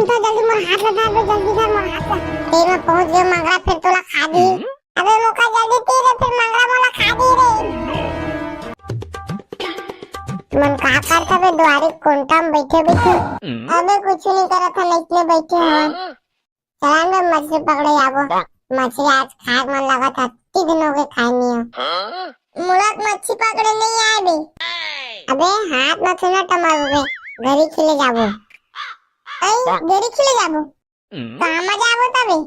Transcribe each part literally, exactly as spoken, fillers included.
उठा जल्दी मोर हाथ ला धर बे, जल्दी धर मोर हाथ ला। तीर में पहुंच गए मंगरा, फिर तोला खा दी। अबे मोका जल्दी तीर रे, फिर मंगरा मोला खा दी रे। मन का करत बे दुआरी कोंटा में बैठे बैठे? अबे कुछ नहीं करत है, इतने बैठे हैं। चला ना मछली पकड़े जाबो। मछली आज खाए मन लगत है, अति दिन हो गए खाए नहीं है। मोला तो मछली पकड़े नहीं आए बे। अबे हाथ न छूना टमर बे, गरी खिले जाबो। ऐ गरी खिले जाबो। कहाँ में जाबो तबे?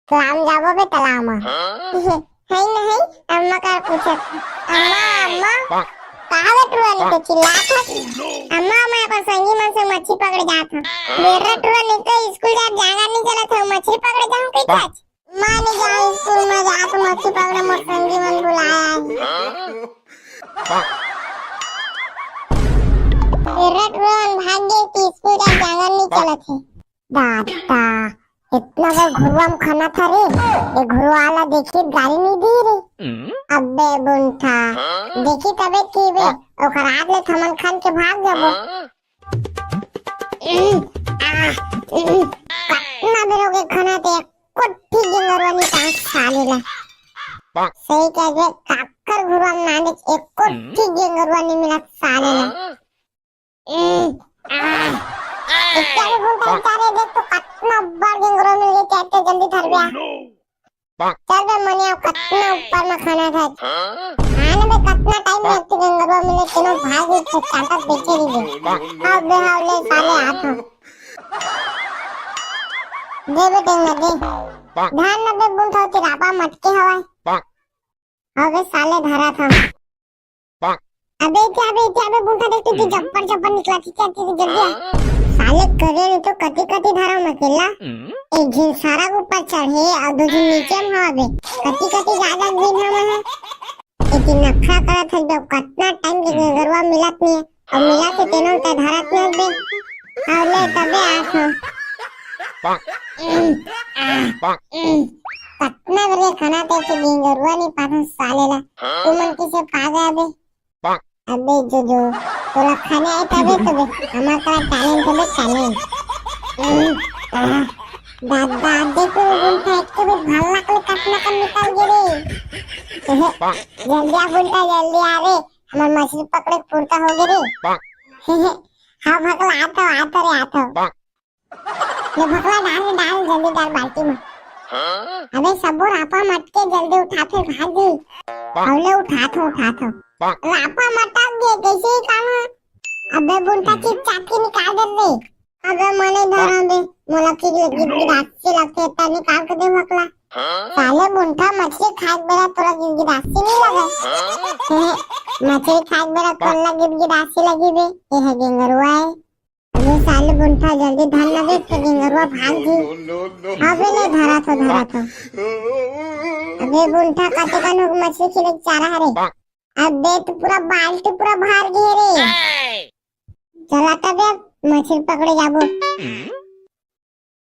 तालाब जाबो बे, तालाब में। है नहीं, अम्मा का पूछत। अम्मा, अम्मा, कहाँ बे टुरा नहीं तो चिल्लात है? अम्मा, मैं अपन संगी मन से मछली पकड़े जात हूँ। बेटा टुरा नहीं तो स्कूल जात जागा नहीं चलत है, मछली पकड़े जाऊँ कहीं आज? मैं नहीं जाऊँ स्कूल में, जात हूँ मछली पकड़े, मोर संगी मन बुलाया है। बेटा टुरा मन भाग गए कि स्कूल जात जागा नहीं चलत है। दादा, इतना बड़ घुरुआ में खाना था रे, ये घुरुआ वाला देखी गाली नहीं दी रे। अबे बुंठा, देखी तबे की बे, ओकर हाथ ले थमन खान के भाग जाबो। उम, आ, उम, कतना बेर हो गए खाना ते, एको ठी गेंगरवा नहीं काट साले ला। सही कह दे, काकर घुरुआ में नाने, एको ठी गेंगरवा नहीं मिला साले ला। ए, आ, इत्यादि गुण का उच्चारे देख तो कतना बड़ गेंगरो मिल गए, क्या इतने जल्दी धर गया? चल बे मनिया, कतना ऊपर में खाना था। हाँ ना बे, कतना टाइम में इतने गेंगरो मिले, तीनों भाग गए थे, चाटा पीछे ही दे। हाव बे, हाव ले साले हाथ में। दे बे टेंगा दे। ध्यान न बे बुन था, तेरा आपा मटके हवाए। हाव बे साले धरा था। अबे क्या बे, क्या बे, बुंठा देख, तू जब्बर जब्बर निकला थी क्या, तू जल्दी आ। साले करे नहीं तो कति कति धारा में अकेला। एक झिन सारा के ऊपर चढ़े और दो झिन नीचे में हवा बे। कति कति ज्यादा दिन हम है। इतनी नखरा करत है जब कतना टाइम के गरवा मिलत नहीं है। और मिला के तेनों का धारत नहीं बे। और ले तबे आस हो। कतना बड़े खाना ते के गरवा नहीं पाता साले ला। तू मन किसे पा गया बे? अबे जो जो, तोला खाने आए तबे तो बे, हमार करा talent है बे, talent। हम्म, आह, दादा, देखो, बुंठा एक तो बे भल्ला के कतना कम निकल गे रे। जल्दी आ बुंठा, जल्दी आ रे, हमार मछली पकड़े के पुरता हो गे रे। हाँ भकला, आत हो, आत हो रे, आत हो। ले भकला डाल, डाल, जल्दी डाल बाल्टी में। अबे सबो रापा मटके जल्दी उठा, फिर भाग गई। अबले उठा थो, उठा थो। रापा मटक गए, कैसे ही काम है। अबे बुंठा चुपचाप के निकाल दे रे। अबे मने धरा बे, मोला की गिदगिदासी लगते, इतना निकाल के दे भकला। साले बुंठा मछली खाए के बेरा तोरा गिदगिदासी नहीं लगे। मछली खाए के बेरा कोल्ला गिदगिदासी लगी बे, ये है गेंगरुआ है। अबे साले बुंठा जल्दी धर ना दे, तो गेंगरुआ भाग जी। अबे ले धरा थो, धरा थो। अबे बुंठा कते कन हो मछली खिले के चारा हरे। अबे तो पूरा बाल्टी पूरा भर गे रे। चला तबे मछली पकड़े जाबो।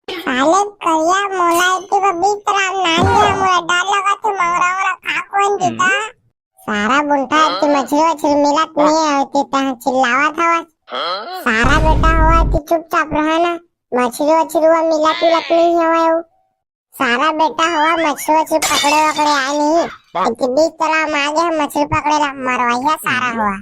साले करिया मोला इतनी को बीच राम नान दिया, मोला डर लगा थे मंगरा वंगरा खा कोन जीता। सारा बुंठा इतनी मछली वछली मिलत नहीं है, इतनी तहाँ चिल्लावा था बस। सारा बेटा हुआ कि चुपचाप रहा ना, मछली वछली हुआ मिलत मिलत नहीं है वो। सारा बेटा हुआ मछली वछली पकड़े वकड़े आए नहीं, इतनी बीच तला में आ गया मछली पकड़े ला, मरवाइया सारा हुआ।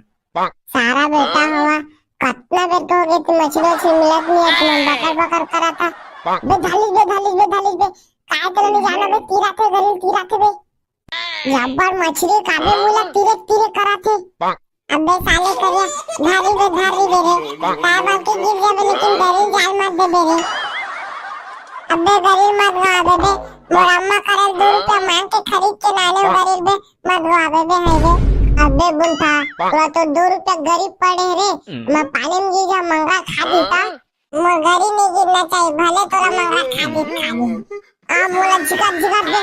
सारा बेटा हुआ, कतना बेर के हो गए थी मछली वछली मिलत नहीं है, तुमन बकर बकर करा था। बे धालिस बे, धालिस बे, धालिस बे, काय तेला नहीं जाना बे, तीरा थे गरीब तीरा थे बे। जब्बर मछली काबे मुला तीरे तीरे करा थे। अबे साले करिया, धारी बे, धारी बे रे, काय बाकी गिर जाबे लेकिन गरीब जाल मत दे बे रे। अबे गरीब मत गा बे बे, मोर अम्मा करे दो रुपया मांग के खरीद के लाने गरीब बे, मत गा बे बे है बे। अबे बुंठा, तोरा तो दो रुपया गरीब पड़े रे, मैं पानी में गिर जा मंगरा खा देता। मोर गरी नहीं गिरना चाहिए, भले तोरा मंगरा खा दे, खा दे। आ मोला झिका झिका दे।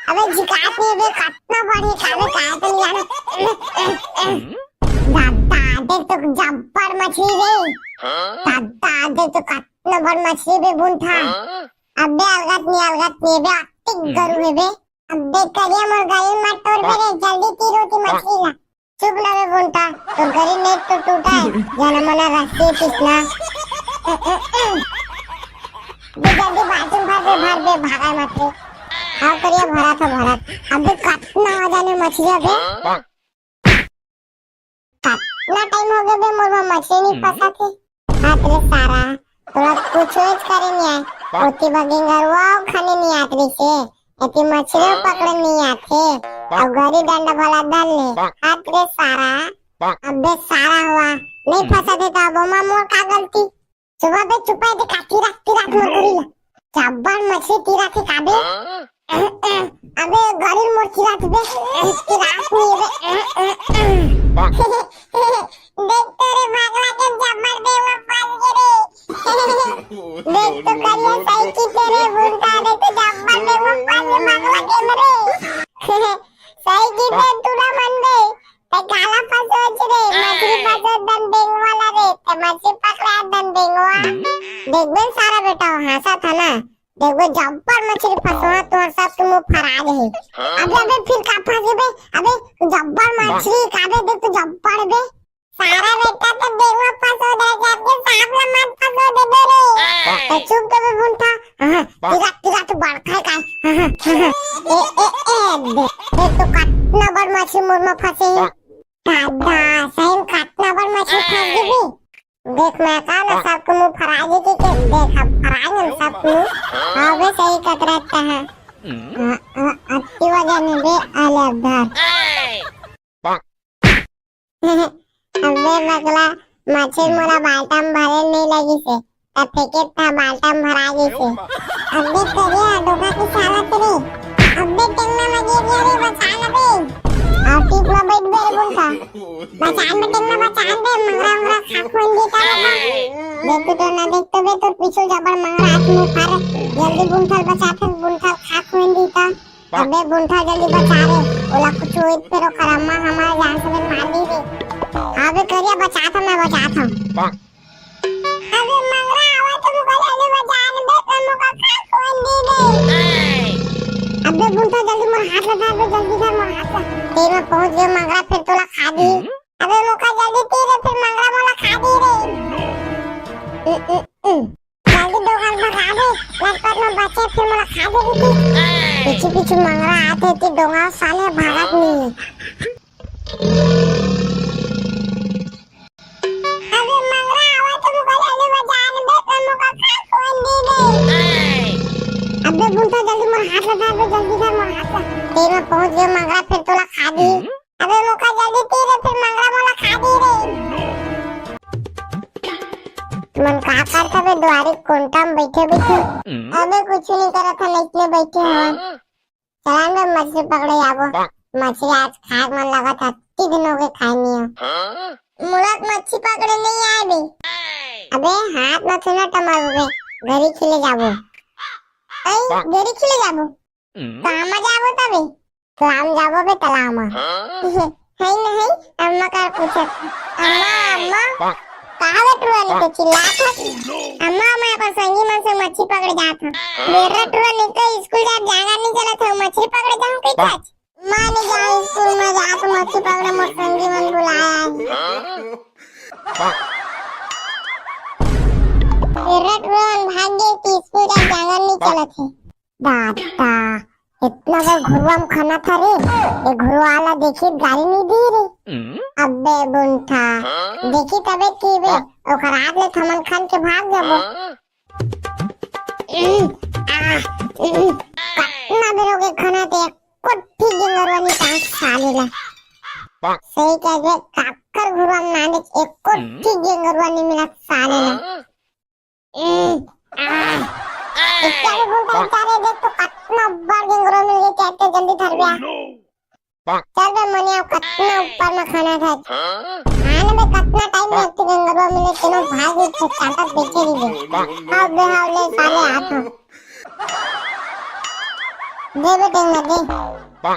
अबे झिकात नहीं बे, कतना बड़ी काबे काय तो नहीं जाना। दादा, देख तो जब्बर मछली रे। दादा, देख तो कतना बड़ मछली बे बुंठा। अबे अलगत नहीं, अलगत नहीं बे, अतिक गरू है बे। अबे करिया मोर गरी मत तोड़ बे रे, जल्दी तीर होती मछली ला। चुप ना बे बुंठा, तो गरी नहीं तो टूटा है, जाना मना रस्सी पिसना। बे जल्दी बाल्टी म भर बे, भर बे, भागा मत रे। हाव करिया भरत हे, भरत। अबे कतना हो जाने मछली अबे। कतना टाइम हो गए बे, मोर बर मछली नहीं फंसा थे। हाथ रे सारा, तोला कुछ करे नहीं आए। ओती बगेंगरवा खाने नहीं आत रही से। एती मछली पकड़े नहीं आते। अब गरी डंडा भला धर ले। हाथ रे सारा, अबे सारा हुआ। नहीं फंसा थे तो अब ओमा मोर का गलती? सुबह बे चुपाय दे का तिरात तिरात मोर गरी ला। जब्बर मछली तिरात हे का बे। अबे गरी मोर तिरात बे। तिरात नहीं बे। देख तो रे भागला के जब्बर बे वो फंस गे रे। देख तो करिया सही की तेरे भूलता देख तो जब्बर बे वो फंस गे भागला के मरे। सही की ते तू ना मन बे। ते काला फंसोच रे, मछली फंसो दन बेंगवा ला रे, ते मछली पकड़ा दन बेंगवा। देख बे सारा बेटा, हाँसा था ना, देख बे जब्बर मछली फंसो, तोर सब के मुंह फरा दे। अबे, अबे फिर का फंसे बे, अबे जब्बर मछली का बे, देख तो जब्बर बे। सारा बेटा तो बेंगवा फंसो दे, जाके सांप ला मत फंसो दे बे रे। तो चुप कर बे बुंठा, हाँ, तिरा, तिरा तो बड़का है का, हाँ, हाँ, हाँ। ए, ए, ए, दे, देख तो कतना बड़ मछली मोर में फंसे है। दादा, सही में कतना बड़ मछली फंस गे बे। देख मैं का ना सबको मुंह फरा दे के, के देख अब फरा गए सबको। हाँ बे सही कतरत है। हाँ, हाँ, अति वजन है बे, आले अब धर। अबे बगला, मछली मोला बाल्टा में भरे नहीं लगी से। तब फेंके था बाल्टा में भरा गई से। अबे करिया, डोका के साला तेरे। अबे टेंगना लगे गया रे, बचा ना बे। और टीप में बैठ बे रे बुंठा। बचा में टेंगना बचा दे, मंगरा मंगरा खा खोन दी का बता। देख तो ना देख तो बे, तोर पीछू जबर मंगरा हाथ में फर। जल्दी बुंठल बचा थे, बुंठल खा खोन दी का। अबे बुंठा जल्दी बचा रे, ओला कुछ होई त फेर ओकर अम्मा हमार जान से मार दी रे। अबे करिया बचात हंव, मैं बचात हंव। अबे मंगरा आवा तो मुका जल्दी बचा रे, बे तो मुका खा कोई दी रे। अबे बुंठा जल्दी मोर हाथ लगा दे, जल्दी कर मोर हाथ ला। ते मैं पहुंच गए मंगरा, फिर तोला खा दी। अबे मुका जल्दी ती रे, फिर मंगरा मोला खा दी रे। उ, उ, उ। जल्दी डोंगा भगा दे, लटपट में बचे फिर मोला खा दे ती। पीछे पीछे मंगरा आते ती डोंगा साले भागत नहीं। अबे मंगरा आवा तो मुका जल्दी बचा दे, तो मुका खा कोई दी दे। अबे बुंठा जल्दी मोर हाथ लगा दे, जल्दी कर मोर हाथ ला। ते मैं पहुंच गए मंगरा फिर तोला खा दी। अबे मुका जल्दी ती रे, फिर मंगरा मोला खा दी रे। तुमन का करत हवे दुआरे कोंटा में बैठे बैठे? अबे कुछ नहीं करत हन, इसने बैठे हन। चला ना मछली पकड़े जाबो। मछली आज खाए मन लगत हे, अत्ती दिन हो गए खाए नहीं है। मोला तो मछली पकड़े नहीं आए बे। अबे हाथ में थोड़ा टमार बे, गरी खिले जाबो। आई, गरी खिले जाबो। कहाँ में जाबो तबे? तालाब जाबो बे, तालाब म। हाँ? है न है, अम्मा का पूछत। अम्मा, अम्मा, कहाँ बे टुरा निके चिल्लात हस? अम्मा, मैं अपन संगी मन संग मछली पकड़े जात हंव। बेर्रा टुरा निके स्कूल जात जांगर नहीं चलत हे, मछली पकड़े जाहूं कहिथस। मैं नहीं जांव स्कूल में जात मछली पकड़े, मोर संगी मन बुलाए हे। बेर्रा टुरा मन भाग गे कि स्कूल जात जांगर नहीं चलत हे। दादा, इतना बड़ घुरुवा म खनत हे रे, ये घुरुवा ला देखी गारी नहीं दी रे। अबे बुंठा, देखी तबे की बे, ओकर आग ले थमन खन के भाग जाबो। आ, कतना बेर हो गए खनत हे, एको ठी गेंगरवा नहीं काट साले ला। सही कह दे, काकर घुरुवा म नाने एको ठी गेंगरवा नहीं मिलत साले ला। ए, आ। इत्या भी बोलता है, "अरे देख तो कतना बड़ गेंगरो मिल गई, क्या इत्या जल्दी धर गया?" चल बे मनिया, कतना ऊपर में खनत हे। हाँ ना बे, कतना टाइम में इत्ती गेंगरो मिले, तेनो भाई भी चाटा बेचे दी बे। हाव बे, हाव ले साले हाथ में। दे बे टेंगा दे।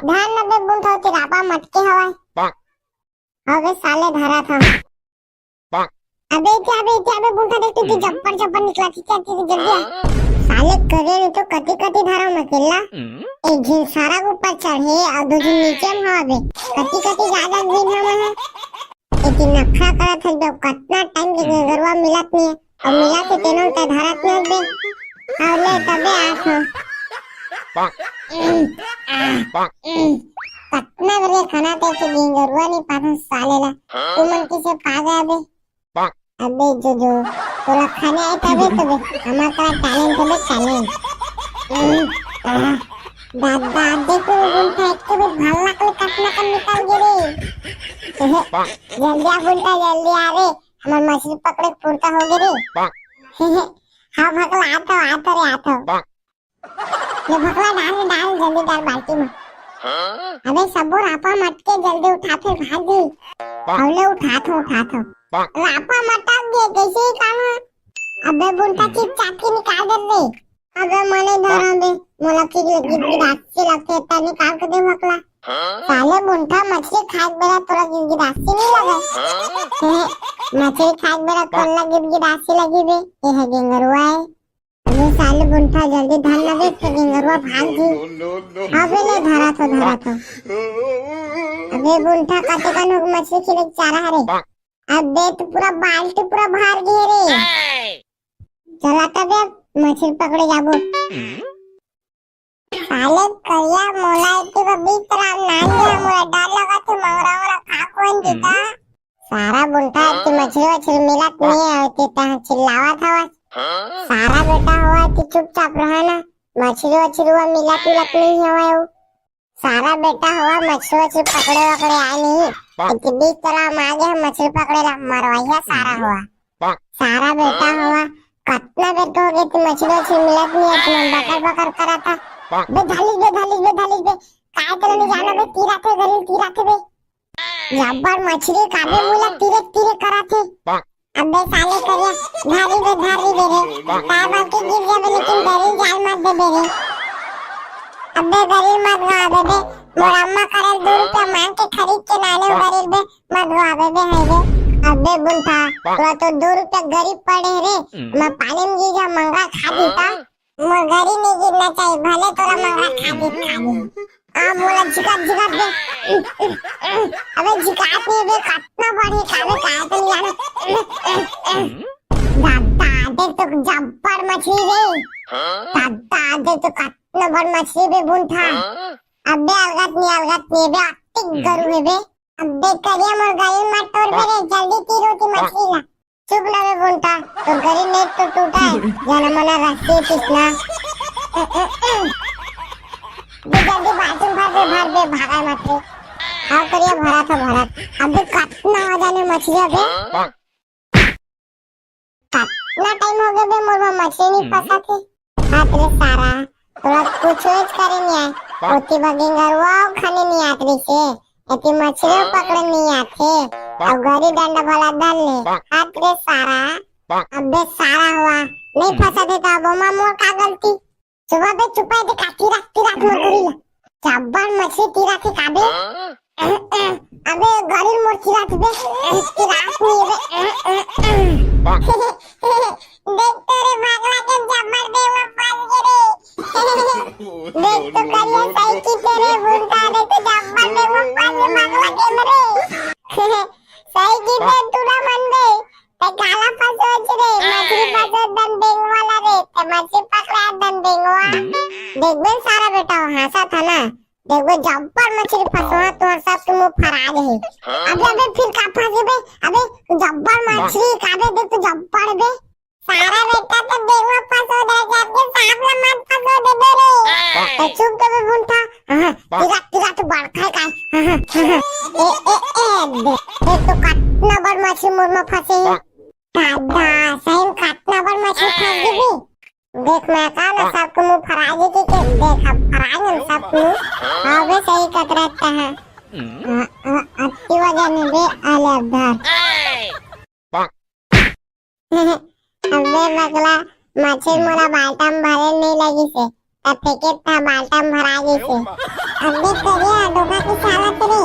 धान न बे बुंठा होती रापा मटके हवाए। हाव बे साले धरा था। अबे इत्या, अबे इत्या, अबे बुंठा देख, तू जब्बर जब्बर निकला, ठीक है, ठीक है, जल्दी आ। साले करे नहीं तो कति कति धरा मैं केला। एक झिन सड़क ऊपर चढ़े और दो झिन नीचे में हवा बे। कति कति ज्यादा दिन हम है। एक दिन नखरा करत है, जब कतना टाइम के गरुआ मिलत नहीं है। अब मिला के तेनो त धरत नइ बे। अउ ले तबे आत हो। कतना बेर के खाना ते के गेंगरुआ नइ पाथन साले ला। तुमन कइसे पा गया बे? अबे जो जो, तोला खाने आए तबे तबे, हमार करा talent हवे talent। दादा, देख रे बुंटा, एक तो भी भाला के कतना कन निकल गे रे। जल्दी आ बुंटा, जल्दी आ रे, हमार मछली पकड़े के फुरता हो गे रे। हाँ भकला, आत हो, आत हो रे, आत हो। ये भकला डाल, डाल, जल्दी डाल बाल्टी में। अबे सबो रापा मटके जल्दी उठा, फिर भाग जी। अबले उठात हो, उठात हो। रापा मटक गए, कैसे ही काम है। अबे बुंटा चुपचाप के निकाल दे रे। अबे मने धरा बे, मोला की गिदगिदासी लगथे, त निकाल के दे भकला। साले बुंटा मछली खाए के बेरा तोरा गिदगिदासी नहीं लगे। मछली खाए के बेरा तोला गिदगिदासी लगी बे, ये है गेंगरुआ है। अबे साले बुंटा जल्दी धर ना दे, तो गेंगरुआ भाग जी। अबे ले धरा तो, धरा तो। अबे बुंटा कते कन हो मछली खिले के चारा हरे। अबे तो पूरा बाल्टी पूरा भर गे रे। चला तबे अब मछली पकड़े जाबो। साले करिया मोला इतनी को बीच राम नान दिया, मोला डर लगा थे मंगरा वंगरा खा कोन जीता। सारा बुंटा की मछली वछली मिलत नहीं है, होती तहाँ चिल्लावत हवस। सारा बेटा हुआ कि चुपचाप रहा ना, मछली वछली हुआ मिलत मिलत नहीं हवे वो। सारा बेटा हुआ मछली वछली पकड़े वकड़े आए नहीं, एक बीच तला में आ गया मछली पकड़े ला, मरवाइया सारा हुआ। सारा बेटा हुआ, कतना बेर के हो गए थी मछली वछली मिलत नहीं है, तुमन बकर बकर करा था। बे धालिस बे, धालिस बे, धालिस बे, काय तले नहीं जाना बे, तीरा थे गरीब तीरा थे बे। जब्बर मछली काबे मुला तीरे तीरे करा थे। अबे साले करिया, धारी बे, धारी बे रे। ताबा के गिर जाबे, लेकिन गरीब जाल मत दे बे रे। अबे गरीब मत गा दे बे। मोर अम्मा करल दो रुपया मांग के खरीद के लाने गरीब बे, मत गा दे बे, है बे। अबे बुंटा, तोरा तो दो रुपया गरीब पड़े रे। मैं पानी में गिर जा, मंगरा खा देता। मोर गरी नहीं गिरना चाहिए, भले तोरा मंगरा खा दे, खा दे। आ मोला झिका झिका दे। अबे झिकात नहीं बे, कतना बढ़िया काबे काहे तो नहीं जाना। दादा, देख तो जब्बर मछली रे। दादा, देख तो कतना बड़ मछली बे बुंटा। अबे अलगत नहीं, अलगत नहीं बे, अतिक गरू है बे। अबे करिया मोर गरी मत तोड़ बे रे, जल्दी तीर होती मछली ला। चुप ना बे बुंटा, तोर गरी नेट तो टूटा है, जाना मना रस्सी पिसना। बे जल्दी बाल्टी भर दे, भर दे, भागा मत रे। हाँ करिया भरा था भरा। अबे कतना हो जाने मछली अबे। कतना टाइम हो गया बे मोर मा मछली नहीं फंसा थे। हाथ रे सारा, तोला कुछ करे नहीं आए। ओती बगेंगरवा खाने नहीं आत रही से। एती मछली पकड़े नहीं आथे। अब गरी डंडा भला धर ले। हाथ रे सारा, अबे सारा हुआ। नहीं फंसा देता अब ओमा मोर का गलती। सुबह पे चुपाई दे काटी रात की रात में करी ला। जब्बर मछली तीरा थे काबे। अबे गरी मोर तीरा थे बे। तीरा नहीं बे। देख तेरे भागला के जब्बर दे वो पाल के रे। देख तो करिया सही की तेरे भूलता देख तो जब्बर दे वो पाल के भागला के मरे। सही की ते तू ना मन गए। ते काला फसोच रे, मछली फसोच दन बेंगवाला रे, ते मछली पकड़ा दन बेंगवा। देख बे सारा बेटा, हाँसा था ना। देख बे जब्बर मछली फसवा, तोर सब तुम फराज है। अबे, अबे फिर का फंसे बे? अबे जब्बर मछली काबे देख तो जब्बर बे। सारा बेटा तो बेंगवा फसो दे जाके सांप ला मत फसो दे दे रे। तो चुप कर बे बुंटा। हाँ, तीरा, तीरा तो बड़का है काय। हाँ, हाँ, हाँ। ए, ए, ए, दे, देख तो कतना बड़ मछली मोर मा फंसे है। दादा, सही में कतना बड़ मछली फंस गई। देख मैं का ना सबको मुंह फराई दे के, के देख अब फराई हम सबको। हाँ बे सही कतरत है। आ, आ, अति वजन में बे आले अब धर। अबे बगला, मछली मोला बाल्टा में भरे नहीं लगी से। तब फेंके था बाल्टा में भरा गई से। अबे करिया, धोखा की चालत रे।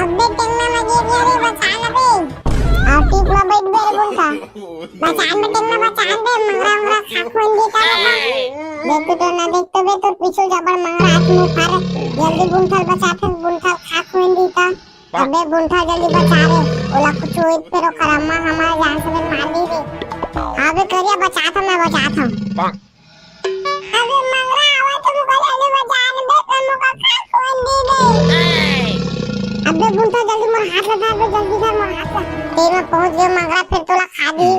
अबे टेंगना लगे गया रे, बचा ना बे। और टीप में बैठ गए रे बुंटा। बचान बे टेंगना, बचान बे, मंगरा, मंगरा, खा खोन दी का बता। देख तो ना, देख तो बे, तो पीछू जबर मंगरा हाथ में फार। जल्दी बुंठल बचा, फिर बुंठल खा खोन दी का। अबे बुंठल जल्दी बचा रे। ओला कुछ होई फिर ओकर अम्मा हमारे जान से मार दी रे। अबे करिया बचात हंव, मैं बचात हंव। अबे मंगरा आवा त मोका ले ले बजान बे, त मोका खा कोन दी बे। अबे बुंटा जल्दी मोर हाथ ला धर बे, जल्दी धर मोर हाथ ला। तीर में पहुंच गे मंगरा, फिर तोला खा दी।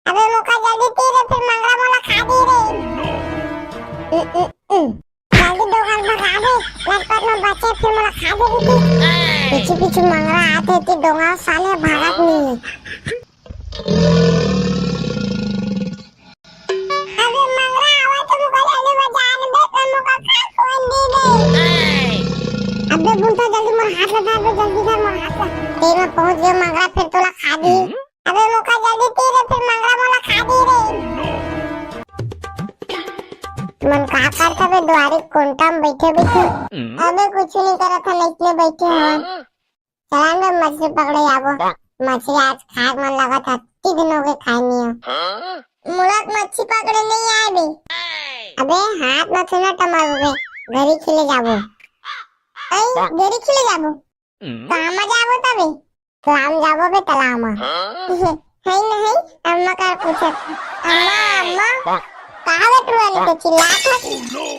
अबे मोका जल्दी तीर रे, फिर मंगरा मोला खा दी रे। उ, उ, उ। जल्दी डोंगा भगा दे, लटपट में बचे फिर मोला खा दे दीदी। पीछे पीछे मंगरा आत हे, ती डोंगा साले भागत नहीं है। अबे मंगरा आवा त मोका ले ले बजान बे, त मोका खा कोन दी बे। अबे बुंटा जल्दी मोर हाथ ला धर बे, जल्दी धर मोर हाथ ला। तीर में पहुंच गे मंगरा, फिर तोला खा दी। अबे मोका जल्दी तीर रे, फिर मंगरा मोला खा दी रे। मन का करत हवे दुआरी कोंटा में बैठे बैठे? अबे कुछ नहीं करत हन, इसने बैठे हन। चला ना मछली पकड़े जाबो। मछली आज खाए मन लगत हे, अत्ती दिन हो गए खाए नहीं है। मोला मछली पकड़े नहीं आए बे। अबे हाथ में थोड़ा टमाबो बे, गरी खेले जाबो। ऐ, गरी खेले जाबो। कहाँ में जाबो तबे? तालाब जाबो बे, तालाब में। है नहीं, अम्मा का पूछत। अम्मा, अम्मा, कहाँ बे टुरा लेके चिल्लात हस?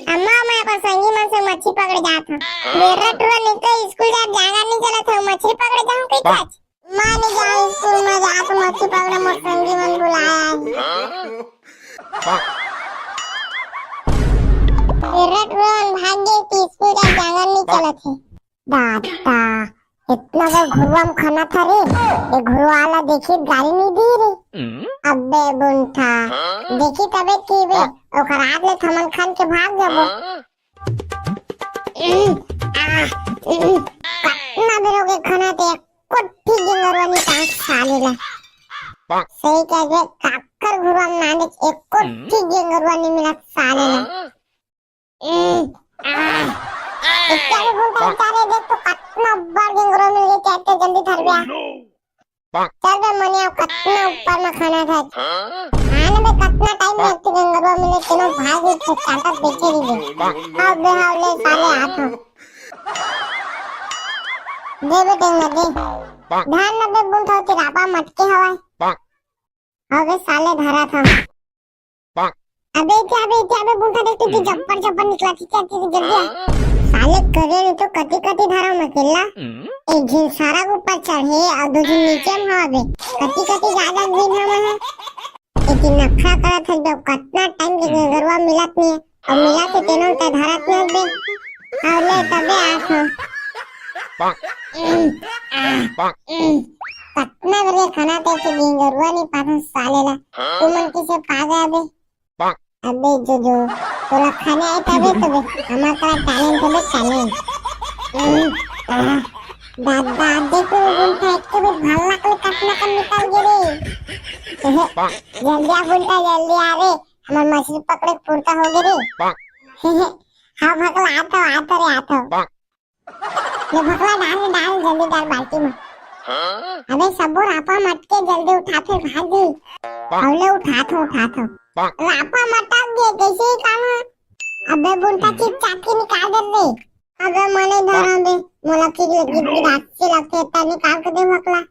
अम्मा, मैं अपन संगी मन संग मछली पकड़े जात हंव। बेरा टुरा लेके स्कूल जात जांगर नहीं चलत हे, मछली पकड़े जाहूं कहिके आज। मैं नहीं जाहूं स्कूल में, जात हंव मछली पकड़े, मोर संगी मन बुलाए हे। बेरा टुरा मन भाग गे कि स्कूल जात जांगर नहीं चलत हे। दादा, इतना बड़ घुरुवा में खनत हे रे, ये घुरुवा ला देखी गारी नहीं दी रे। अबे बुंठा, देखी तबे की बे, ओकर हाथ ले थमन खन के भाग जाबो। उम, आ, उम, कतना बेर हो गे खनत हे, एको ठी गेंगरवा नहीं काट साले ला। सही कह बे, काकर घुरुवा में नाने एको ठी गेंगरवा नहीं मिलत साले ला। ए, आ। इत्या भी बोलता है, "अरे देख तो कतना बड़ गेंगरो मिल गए, क्या इतना जल्दी धर गया?" चल बे मनिया, कतना ऊपर में खनत हे। हाँ ना बे, कतना टाइम में एक गेंगरो मिले, तेनो भाग उठ के चाटा देखे दी बे। हाव बे, हाव ले साले हाथ में। दे बे टेंगा दे। ध्यान ना बे बुंठा होती रापा मटके हवाए। अबे साले धरा था। अबे क्या बे, क्या बे, बुंठा देख, तू जब्बर, जब्बर निकला थी क्या, तू जल्दी आ। साले करे नहीं तो कति, कति धारा में खेलना। एक झिन सारा के ऊपर चढ़े और दो झिन नीचे में हवा बे। कति, कति ज्यादा दिन हम है। एक दिन नखरा करा था जब कतना टाइम के गरुआ मिलत नहीं है। और मिला के तेनो ते धरत नहीं बे। और ले तबे आस हो। कतना बड़े खाना ते के गरुआ नहीं पाथन साले ला। तुमन किसे पा गया बे? अबे जो जो, तोला खाने आए तबे तबे, हमार करा talent तबे talent। उम, आह, दादा, देखो, बुंठा एक तो भी भाला के कतना कम निकल गे रे। जल्दी आ बुंठा, जल्दी आ रे, हमार मछली पकड़े के पुरता हो गे रे। हाँ भकला, आत हो, आत हो रे, आत हो। ले भकला डाल, डाल, जल्दी डाल बाल्टी में। अबे सबो रापा मटके जल्दी उठा, फिर भाग दी। अबले उठात हो, उठात हो। रापा मटक गे, कैसे ही काम है? अबे बुंठा चिप चाप के निकाल दे रे। अबे मने धरा बे, मोला की लगी गिदासी लगथे, ता निकाल के दे भकला।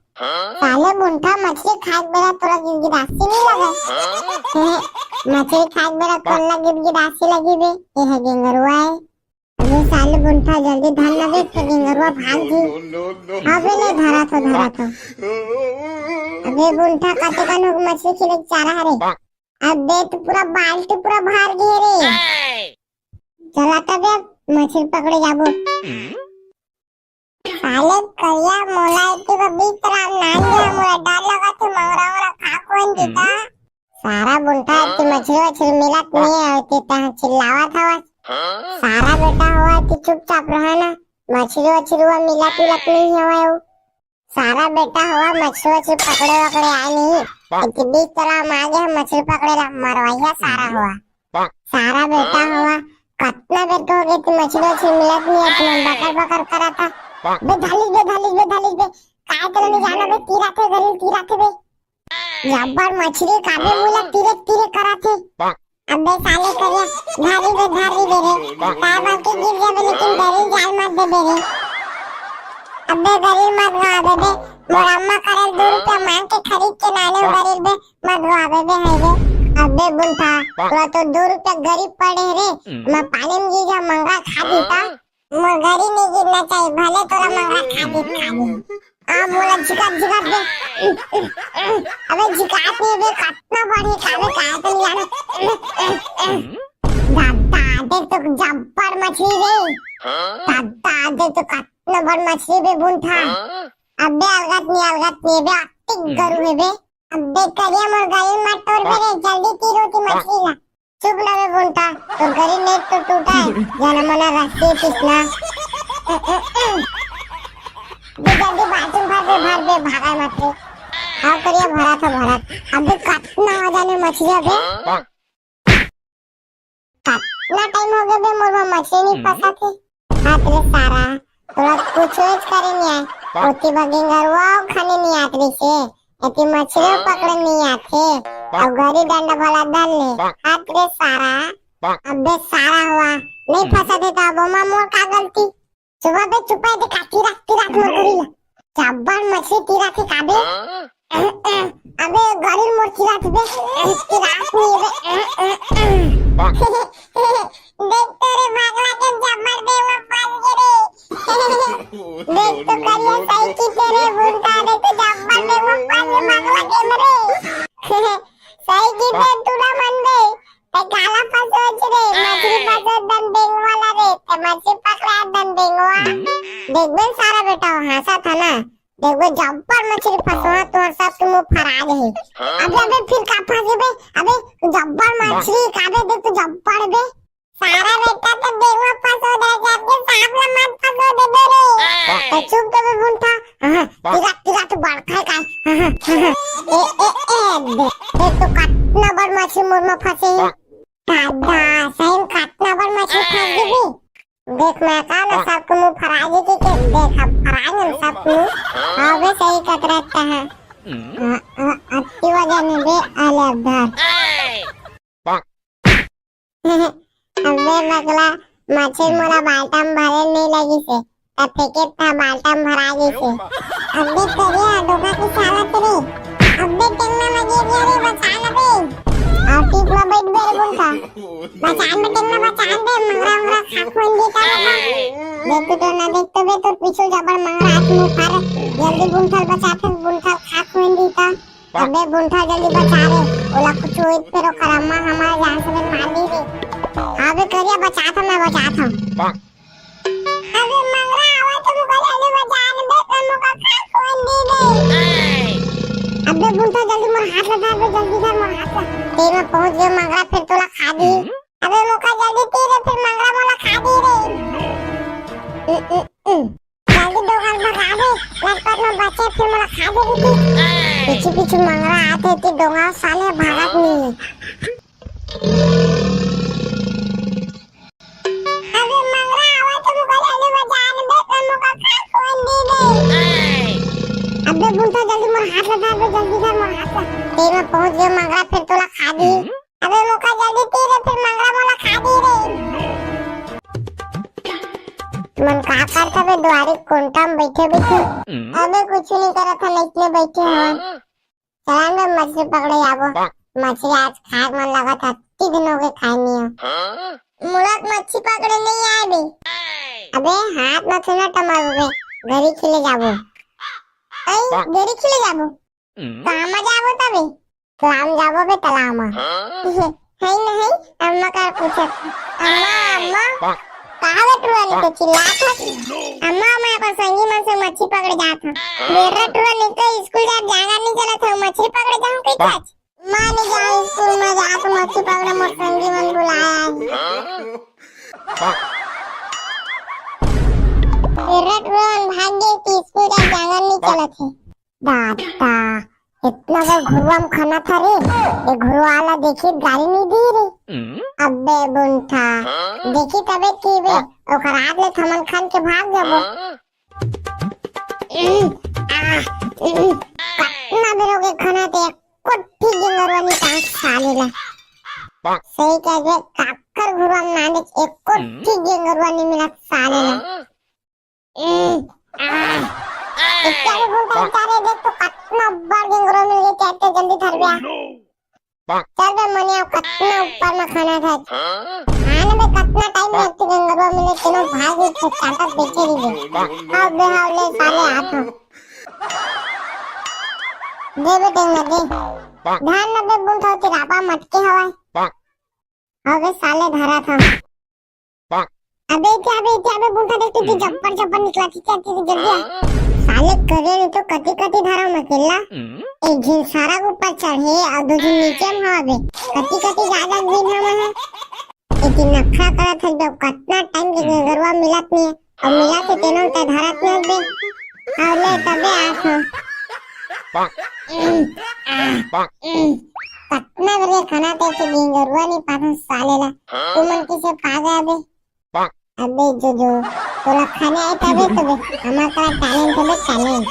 साले बुंठा मछली खाए के बेरा तोला गिदगिदासी नहीं लगे? हैं? मछली खाए के बेरा कोन ला गिदगिदासी लगी बे? ये है गेंगरुआ है। अबे साले बुंठा जल्दी धर ना बे, तो गेंगरुआ भाग जी। अबे ले धरा तो, धरा तो। अबे बुंठा कते कन हो मछली खिले के चारा हरे। अबे तो पूरा बाल्टी पूरा भर गे रे। चला तबे मछली पकड़े जाबो। साले करिया मोला इतनी को बीच राम नान दिया, मोला डर लगा थे मंगरा वाला खा कोन जीता। सारा बुंठा की मछली वछली मिलत नहीं है, होती तहाँ चिल्लावत हवस। सारा बेटा हुआ कि चुपचाप रहा ना, मछली वछली हुआ मिलत मिलत नहीं हवा हो। सारा बेटा हुआ मछली वछली पकड़े वकड़े आए नहीं, इतनी बीच तालाब में आ गया मछली पकड़े ला, मरवाइया सारा हुआ। सारा बेटा हुआ, कतना बेर को हो गए थे मछली वछली मिलत नहीं है, तुमन बकर बकर करा था। बे धालिस बे, धालिस बे, धालिस बे, काय तेला नहीं जाना बे, तीरा थे गरीब तीरा थे बे। जब्बर मछली काबे मुला तीरे तीरे करा थे। अबे साले करिया, धारी बे, धारी बे रे। तार बाप के गिर जाबे, लेकिन गरीब जाल मत दे बे रे। अबे गरीब मत गा दे बे। मोर अम्मा करा ले दू रुपया मांग के खरीद के लाने बर रे बे, मधुआ बे बे है बे। अबे बुंठा, तोला तो दू रुपया गरीब पड़े रे, मैं पानी में गिर जा मंगरा खा देता। मोर गरी नहीं गिरना चाहिए, भले तोला मंगरा खा दे, खा दे। आ मोला झिका झिका दे। अबे झिकात नहीं बे, कतना बढ़िया खावे, काहे तो नहीं आना। दादा, देख तो जब्बर मछली रे। दादा, देख तो कतना बड़ मछली बे बुंठा। अबे अलगत नहीं, अलगत नहीं बे, अतिक गरू है बे। अबे करिया मोर गरी मत तोड़ बे रे, जल्दी तीर ओती मछली ला। चुप ना बे बुंठा, तोर गरी नहीं तो टूटा है, जाना मना रस्सी पिसना। बे जल्दी बाल्टी भर बे, भर बे, भागा मत रे। हाँ करिया भरा था भरा। अबे कतना हो जाने मछली अबे। कतना टाइम हो गया बे, मोर बर मछली नहीं फंसा थे। हाथ रे सारा, तोला कुछ करे नहीं आए। ओती बर गेंगरवा खाने नहीं आत रही से, एती मछली पकड़े नहीं आथे। अब गरी डंडा भला धर ले। हाथ रे सारा, अबे सारा हुआ, नहीं फंसा थे तो अब ओमा मोर का गलती? चुपा बे, चुपा दे, का तीरा, तीरा मोर गरी ला। जब्बर मछली तीरा थे काबे। अबे गरी मोर तीरा थे बे, तीरा नहीं बे। देख तोरे भागला के जब्बर बेवा पाल के रे। देख तो करिया सही की तेरे भूलता, देख तो जब्बर बेवा पाल के भागला के रे। सही की ते तू ना मन बे। ते काला फसोच रे, मछली फसोच दन बेंगवाला रे, ते मछली पकड़ा दन बेंगवा। देख बे सारा बेटा, हंसा था ना। देख बे जब्बर मछली फसवा, तोर सब के मुंह फरा दे। अबे, अबे फिर का फंसे बे? अबे जब्बर मछली काबे, देख तो जब्बर बे। सारा बेटा तो बेंगवा फसो दे, जब के सांप ला मत फसो दे बे रे। तो चुप दे बे बुंठा। हाँ, तीरा, तीरा तो बड़का है का। हाँ, हाँ, हाँ। ए, ए, ए, दे, देख तो कतना बड़ मछली मोर में फंसे। दादा, सही में कतना बड़ मछली फंस गे बे। देख मैं का ना सबके मुंह फरा गे के, के देख अब फरा गे सबके मुंह। हाँ बे सही कत रहता है। अ, अ, अति वजन है बे, आले अब धर। अबे बगला, मछली मोला बाल्टा में भरे नहीं लगी से। त फेंके था बाल्टा में भरा गई से। अबे करिया, डोका के साला तेरे। अबे टेंगना लगे गया रे, बचा ना बे। और टीप में बैठ बे रे बुंठा। बचान बे टेंगना, बचान बे, मंगरा, मंगरा खा खोन देता बता। देख तो ना, देख तो बे, तोर पीछू जबर मंगरा हाथ में फार। जल्दी बुंठल बचा, फिर बुंठल खा खोन देता। अबे बुंठा जल्दी बचा रे, ओला कुछ होई त फेर ओकर अम्मा हमार जान से मार दी रे। अबे करिया बचात हंव, मैं बचात हंव। अबे मंगरा आवा तो मुका जल्दी बचा न बे, तो मुका खा खोन दी रे। अबे बुंठा जल्दी मोर हाथ ला धर बे, जल्दी धर मोर हाथ ला। तीर में पहुंच गए मंगरा, फिर तोला खा दी। अबे मुका जल्दी तीर रे, फिर मंगरा मोला खा दी रे। उ, उ, उ। जल्दी डोंगा भगा दे, लटपट में बचे फिर मोला खा दे बेटी। पीछे पीछे मंगरा आते ती डोंगा साले भागत नहीं है। अबे मंगरा आवा तो मुका जल्दी बचा न बे, तो मुका खा खोन दी बे। अबे बुंठा जल्दी मोर हाथ ला धर बे, जल्दी धर मोर हाथ ला। तीर में पहुंच गए मंगरा, फिर तोला खा दी। अबे मुका जल्दी तीर रे, फिर मंगरा मोला खा दी रे। मन का करत बे दुआरे कोंटा में बैठे बैठे? अबे कुछ नहीं करत हन, इतने बैठे हन। चला बे मछली पकड़े जाबो। मछली आज खाए मन लगत है, अति दिन हो गए खाए नहीं है। मोला तो मछली पकड़े नहीं आए बे। अबे हाथ में थोड़ा टमर बे, गरी खेले जाबो। आई, गरी खेले जाबो। कहाँ में जाबो तबे? तालाब जाबो बे, तालाब में। है नहीं, अम्मा का पूछत। अम्मा, अम्मा, कहाँ बे टुरा नहीं तो चिल्लात है? अम्मा, मैं अपन संगी मन से मछली पकड़े जात हूँ। बेटा टुरा नहीं तो स्कूल जात जागा नहीं चलत है, मछली पकड़े जाऊँ कहीं काज? मैं नहीं जाऊँ स्कूल में, जात हूँ मछली पकड़े, मोर संगी मन बुलाया है। बेटा टुरा मन भाग गए कि स्कूल जात जागा नहीं चलत है। दादा, इतना बड़ घुरुआ में खाना था रे, ये घुरुआ वाला देखी गाली नहीं दी रे। अबे बुंठा, देखी तबे की बे, ओकर आद ले थमन खान के भाग जाबो। आ, कतना बेर हो गए खाना ते, एको ठी गेंगरवा नहीं काट साले ला। सही कह दे, काकर घुरुआ में नाने एको ठी गेंगरवा नहीं मिला साले ला। ए, आ, ए, क्या बुंटा, अरे देख तो कतना बड़ गेंगरवा मिल गे, चल जल्दी धर बे। चल बे मनिया, कतना ऊपर में खाना था। हाँ ना बे, कतना टाइम लगती गेंगरवा मिले, तेनो भाग गई तो चाटा बेचे दी बे। अब बे हाव ले साले हाथ में। दे बे टेंगा दे। धान न बे बुंटा होती रापा मटके हवाए। अबे साले धरा था। अबे क्या बे, क्या बे बुंटा देख तू जब्बर जब्बर निकला थी क्या, तू जल्दी आ। साले करे नहीं तो कति कति धरा मकेला। एक झिन सारा के ऊपर चढ़े और दो झिन नीचे में हवा बे। कति कति ज्यादा दिन हम है। इतनी नखरा करा था जब कतना टाइम के गरुआ मिलत नहीं है। अब मिला के तेनो ते धरत नहीं बे। और ले तबे आस हो। कतना बजे खाना ते से गेंगरुआ नहीं पाथन साले ला। तुमन किसे पा गया बे? अबे जो जो तोला खाने आए तबे तबे। हमार करा टैलेंट है बे, टैलेंट।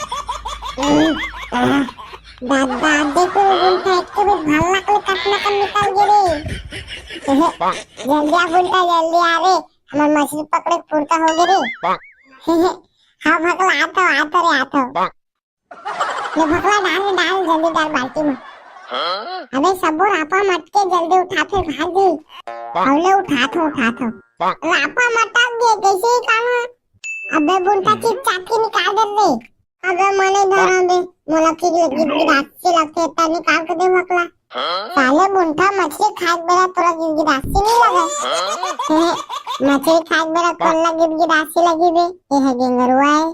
दादा देखो बुंटा एक तो भी भल्ला के कतना कम निकल गे रे। जल्दी आ बुंटा, जल्दी आ रे। हमार मछली पकड़े के फुर्ता हो गे रे। हाँ भकला, आत हो, आत हो रे, आत हो। ले भकला डाल, डाल, जल्दी डाल बाल्टी में। अबे सबो रापा मटके जल्दी उठा, फिर भाग दी। अबले उठा थो, उठा थो। रापा मटक गए, कैसे ही काम है। अबे बुंटा चुपचाप के निकाल दे रे। अबे मने धरा बे, मोला की गिदगिदासी लगथे, त निकाल के दे भकला। साले बुंटा मछली खाए के बेरा तोरा गिदगिदासी नहीं लगे। मछली खाए के बेरा कोन ला गिदगिदासी लगी बे? ये है गेंगरुआ है।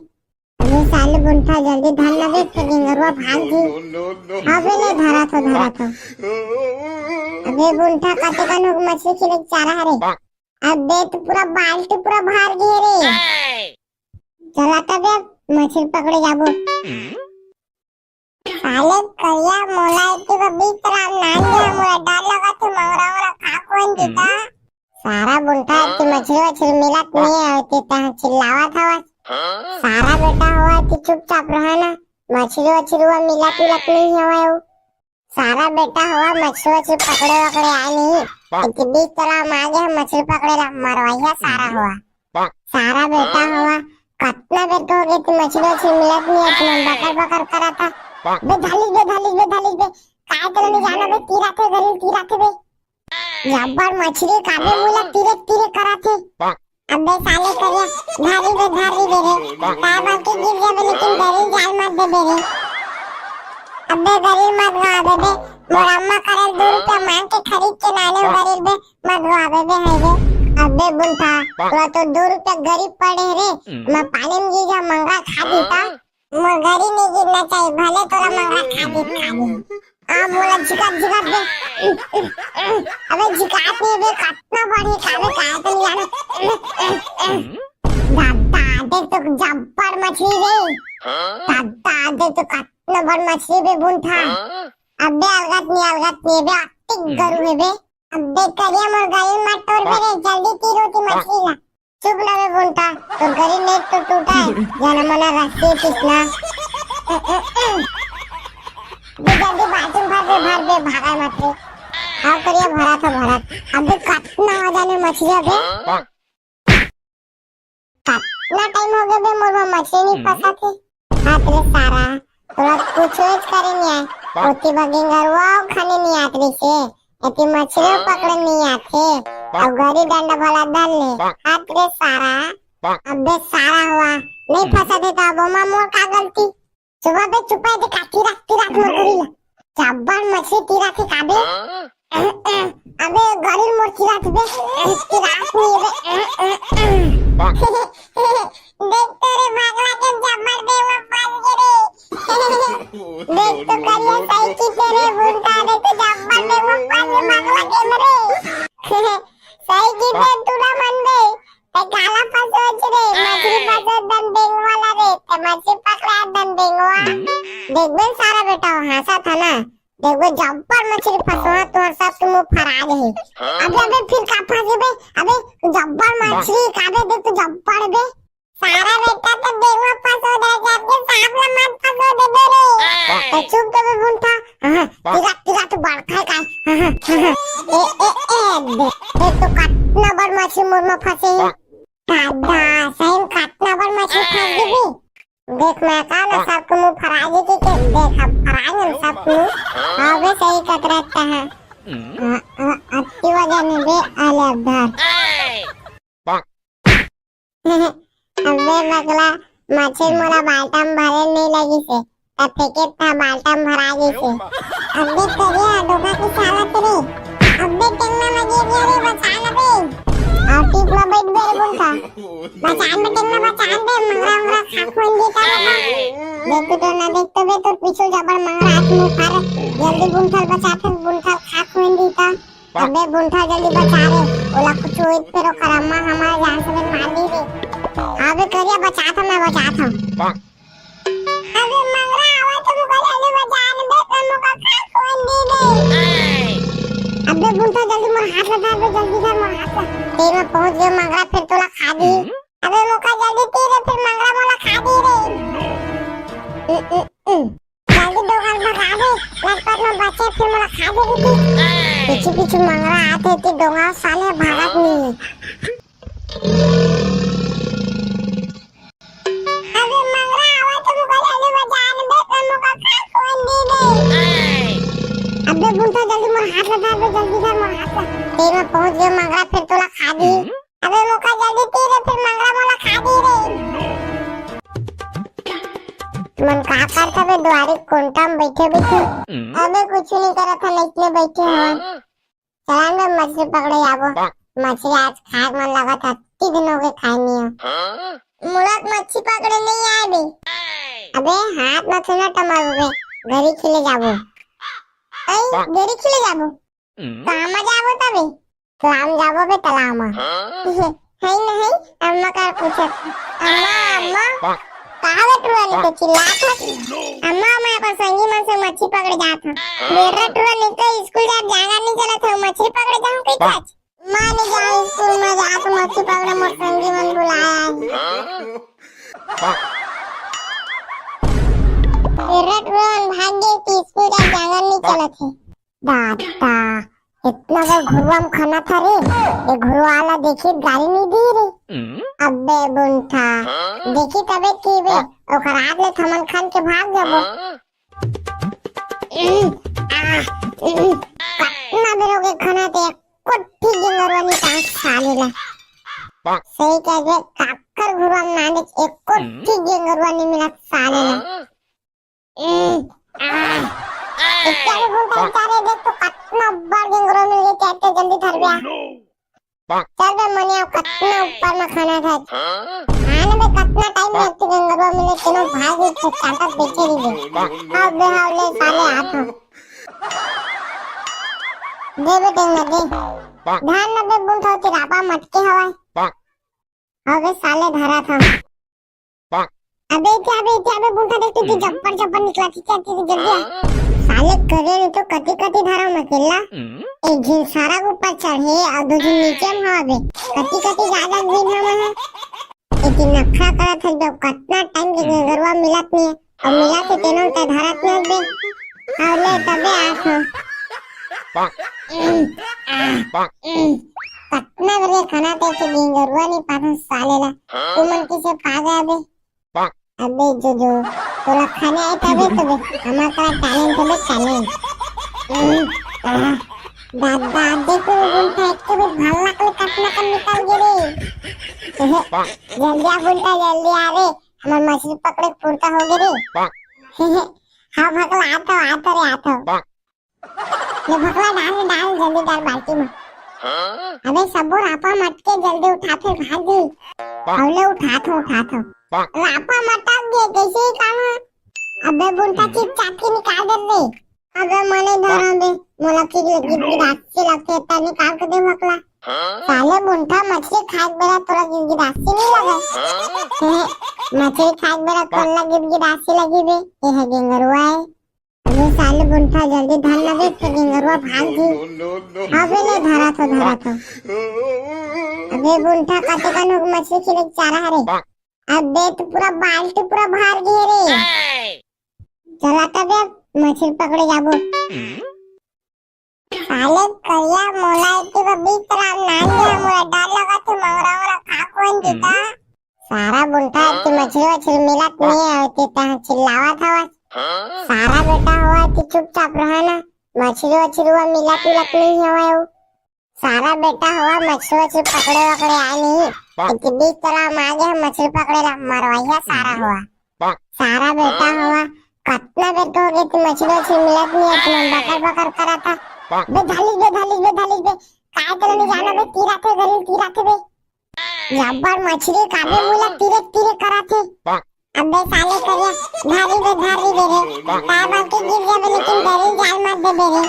अबे साले बुंटा जल्दी धर लगे, तो गेंगरुआ भाग जी। अबे ले धरा थो, धरा थो। अबे बुंटा कते कन हो मछली खिले के चारा हरे। अबे तो पूरा बाल्टी पूरा भर गए रे। चला तबे मछली पकड़े जाबो। साले करिया मोला एती को बीच राम नान दे, मोला डर लगा तू मंगरा मोला खा कोन जीता। सारा बुंटा की मछली वछली मिलत नहीं है, ते तहाँ चिल्लावत हवस। सारा बेटा हुआ कि चुपचाप रहा ना, मछली वछली हुआ मिलत मिलत नहीं हवे। सारा बेटा हुआ मछली वछली पकड़े वकड़े आए नहीं, कि बीच तलाब में आ गया मछली पकड़े ला मरवाइया सारा हुआ। सारा बेटा हुआ कतना बेर को हो गए तू मछली वछली मिलत नहीं है, तुम बकर बकर करा था। बे धालिस बे, धालिस बे, धालिस बे, काय तेरे नहीं जाना बे, तीरा थे घरी तीरा थे बे। जब्बर मछली काबे मोला तीरे तीरे करा थे। अबे साले करिया, धारी बे, धारी बे रे। काबर के गिर जाबे, लेकिन गरी जाल मत दे बे रे। अबे गरी मत गा दे बे। मोर अम्मा करल दो रुपया मांग के खरीद के लाने गरी बे, मत गा दे बे, है बे। अबे बुंटा, तोरा तो दो रुपया गरी पड़े रे। मैं पानी में गिर जा, मंगरा खा देता। मोर गरी नहीं गिरना चाहिए, भले तोरा मंगरा खा दे, खा दे। आ मोला झिका झिका दे। अबे झिकात नहीं बे, कतना बड़ी काबे काय तो नहीं जाना। दादा दे तो जब्बर मछली रे। दादा दे तो कतना बड़ मछली बे बुंटा। अबे अलगत नहीं, अलगत नहीं बे, अतिक गरू है बे। अबे करिया मोर गरी मत तोड़ बे रे, जल्दी तीर होती मछली ला। चुप ना बे बुंटा, तोर गरी नेट तो टूटा है, जाना मना रस्सी पिसना। बे जल्दी बाल्टी भर दे, भर दे, भागा मत रे। हाँ करिया भरा था भरा। अबे कतना हो जाने मछलिया बे। कतना टाइम हो गया बे मोर मा मछली नहीं फंसा थे। हाथ रे सारा, तोला कुछ करे नहीं आए। ओती बा गेंगरुआ खाने नहीं आत रही से। एती मछली पकड़े नहीं आते। अब गरी डंडा भला धर ले। हाथ रे सारा, अबे सारा हुआ। नहीं फंसा देता अब ओमा मोर का गलती। सुबह बे चुपाई दे का तीरा, तीरा मोर गरी ला। जब्बर मछली तीरा थे काबे। अबे गरी मोर तीरा थे बे। तीरा नहीं बे। देख तो रे भागला के जब्बर बेवफा फंस गे रे। देख तो करिया सही की तेरे बुंटा, देख तो जब्बर बेवफा फंस गे भागला के रे। सही की ते तू ना मन बे। ते काला फंसोच रे, मछली फंसो दन बेंगवाला रे, ते मछली पकड़ा दन बेंगवा। देख बे सारा बेटा, वो हंसा था ना। देख बे जब्बर मछली फंसवा, तोर सब तुम फरार है। अबे, अबे फिर का फंसे बे? अबे जब्बर मछली काबे, देख तो जब्बर बे। सारा बेटा तो बेंगवा फंसो दे, जाके सांप ला मत फंसो दे बे रे। तो चुप तो बे बुंटा। हाँ, हाँ, तीरा, तीरा तो बड़का है का। हाँ, हाँ, हाँ, हाँ। ए, ए, ए, बे। ए तो कतना बड़ मछली मोर मा फंसे है। दादा, सही में कतना बड़ मछली फंस गई। देख मैं का ना, सबके मुंह फराए जी के देख, अब फराए हम सबके मुंह। अबे सही कतरत है। अति वजन है बे, आले अब धर। अबे बगला, मछली मोला बाल्टा में भरे नहीं लगी से, तब फेंके था बाल्टा में भरा गई से। अबे करिया, धोखा की साला तेरे। अबे टेंगना में गिर गया रे, बचा ना बे। और टीप में बैठ गया रे बुंठा। बचान में टेंगना, बचान बे, मंगरा मंगरा खा खोन देता रे। देख तो ना देख तो बे, तोर पीछू जबर मंगरा हाथ मुंह फार। जल्दी बुंठल बचा, फिर बुंठल खा खोन देता। अबे बुंठा जल्दी बचा रे, ओला कुछ होई त फेर ओकर अम्मा हमार जान से मार दी रे। अबे करिया बचात हूँ, मैं बचात हूँ। अबे मंगरा आवा तो मुका ले बचान बे, तो मुका खा खोन दी रे। अबे बुंठा जल्दी मोर हाथ लगा बे, जल्दी कर मोर हाथ लगा। तेरे में पहुंच गए मंगरा, फिर तोला खा दी। अबे मुका जल्दी ती रे, फिर मंगरा मोला खा दी रे। उ, उ, उ। जल्दी डोंगा भगा दे, लटपट में बचे फिर मोला खा देगी थी। पीछे पीछे मंगरा आते थे, डोंगा साले भागत नहीं है। अबे मंगरा आवा तो मुका ले बजान बे, तो मुका खा खोन दी बे। अबे बुंठा जल्दी मोर हाथ लगा बे, जल्दी कर मोर हाथ लगा। तेरे में पहुंच गए मंगरा, फिर तोला खा दी। अबे मुका जल्दी ती रे, फिर मंगरा मोला खा दी रे। तुमन का करत हवे दुआरे कोंटा में बैठे बैठे? अबे कुछ नहीं करत हन, इसने बैठे हन। चला ना मछली पकड़े जाबो। मछली आज खाए मन लगत है, अति दिन हो गए खाए नहीं है। मोला तो मछली पकड़े नहीं आए बे। अबे हाथ में थोड़ा टमारू बे, घरी खेले जाबो। ऐ, घरी खेले जाबो। कहाँ में जाबो तबे? तालाब जाबो बे, तालाब में। है न है, अम्मा का पूछत। अम्मा, अम्मा, का वे टुरा निके चिल्लात हस? अम्मा, मैं अपन संगी मन से मछली पकड़े जात हूँ। बेरा टुरा निके स्कूल जात जांगर नहीं चलत हूँ, मछली पकड़े जाऊँ कही आज। मैं नहीं जाऊँ स्कूल में जात, मछली पकड़े मोर संगी मन बुलाया है। बेरा टुरा भाग गए कि स्कूल जात जांगर नहीं चलत है। दादा, इतना बड़ घुरुआ में खाना था रे, ये घुरुआ वाला देखी गाली नहीं दी रे। अबे बुंठा, देखी तबे की बे, ओकर हाथ ले थमन खान के भाग जाबो। उम, आ, उम, कतना बेर हो गए खाना ते, कोठी गेंगरवा नहीं काट साले ला। सही कह दे, काकर घुरुआ में नाने एक कोठी गेंगरवा नहीं मिला साले ला। ए, आ। इत्या भी बोलता है, "अरे देख तो कतना बड़ गेंगरो मिल गए, क्या इतने जल्दी धर गया?" चल बे मनिया, कतना ऊपर में खाना खाए। हाँ ना बे, कतना टाइम में इतने गेंगरो मिले, तेनो भाई भी चाटा बेचे नहीं दे। हाँ बे, हाँ ले साले हाथ में। दे बे टेंगा दे। धान ना बे बुन था चिरापा मटके हवाए। हाँ बे साले धरा था। अबे क्या बे, क्या बे, बुंठा देख, तू जब्बर जब्बर निकला, ठीक है, ठीक है, जल्दी आ। साले करे नहीं तो कति कति धरा में अकेला। एक झिन सारा के ऊपर चढ़े और दो झिन नीचे में हवा बे। कति कति ज्यादा दिन हम है। एक दिन नखरा करत है, जब कतना टाइम के गेंगरवा मिलत नहीं है। और मिला के तेनो ते धरत नहीं बे। और ले तबे आस हो। कतना बजे खाना ते के गेंगरवा नहीं पाता साले ला। तुमन किसे पा गया बे? अबे जो जो, तोला खाने आए तबे तबे, हमार करा talent तबे talent। दादा, देखो, बुंठा एक तो भी भल्ला के कतना कन निकल गे रे। जल्दी आ बुंठा, जल्दी आ रे, हमार मछली पकड़े के फुर्ता हो गे रे। हाँ भकला, आतो, आतो रे, आतो। ले भकला डाल, डाल, जल्दी डाल बाल्टी में। अबे सबो रापा मटके जल्दी उठा, फिर भाग दी। अबले उठा थो, उठा थो। रापा मटक गए, कैसे ही काम है। अबे बुंठा चुपचाप के निकाल दे रे। अबे मने धरा बे, मोला की गिद-, गिदासी लगते, इतना निकाल के दे भकला। साले बुंठा मछली खाए बेरा तोरा गिद-, गिदासी नहीं लगे। मछली खाए बेरा कोन ला गिद-, गिदासी लगी बे, ये है गेंगरुआ है। अबे साले बुंठा जल्दी धर ना बे, तो गेंगरुआ भाग जी। अबे ले धरा थो, धरा थो। अबे बुंठा कते कन हो मछली खिले के चारा हरे। अबे तो पूरा बाल्टी पूरा भर गए रे। चला तबे अब मछली पकड़े जाबो। साले करिया मोला इतनी बा बीच राम नान दे, मोला डर लगा थे मंगरा वंगरा खा कोन जीता। सारा बुंठा, ते मछरी वछरी मिलत नहीं है, ते तह चिल्लावत हवस। सारा बेटा हवा, ते चुपचाप रहा ना, मछरी वछरी हुआ मिलत मिलत नहीं हवय वो। सारा बेटा हवा, मछरी वछरी पकड़े वकड़े आए नहीं, ते बीच तालाब में आ गया मछरी पकड़े ला, मरवाइया सारा हवा। सारा बेटा हवा, कतना बेर के हो गए, ते मछरी वछरी मिलत नहीं है, तुमन बकर बकर करा था। बे धालिस बे, धालिस बे, धालिस बे, काय तेला नहीं जाना बे, तीर आथे, गरीब तीर आथे बे। जब्बर मछरी काबे मुला तिरक तिरक करत हे। अबे साले करिया, धारी बे, धारी बे रे। काबर के गिर जाबे, लेकिन गरीब जाल मत देबे रे।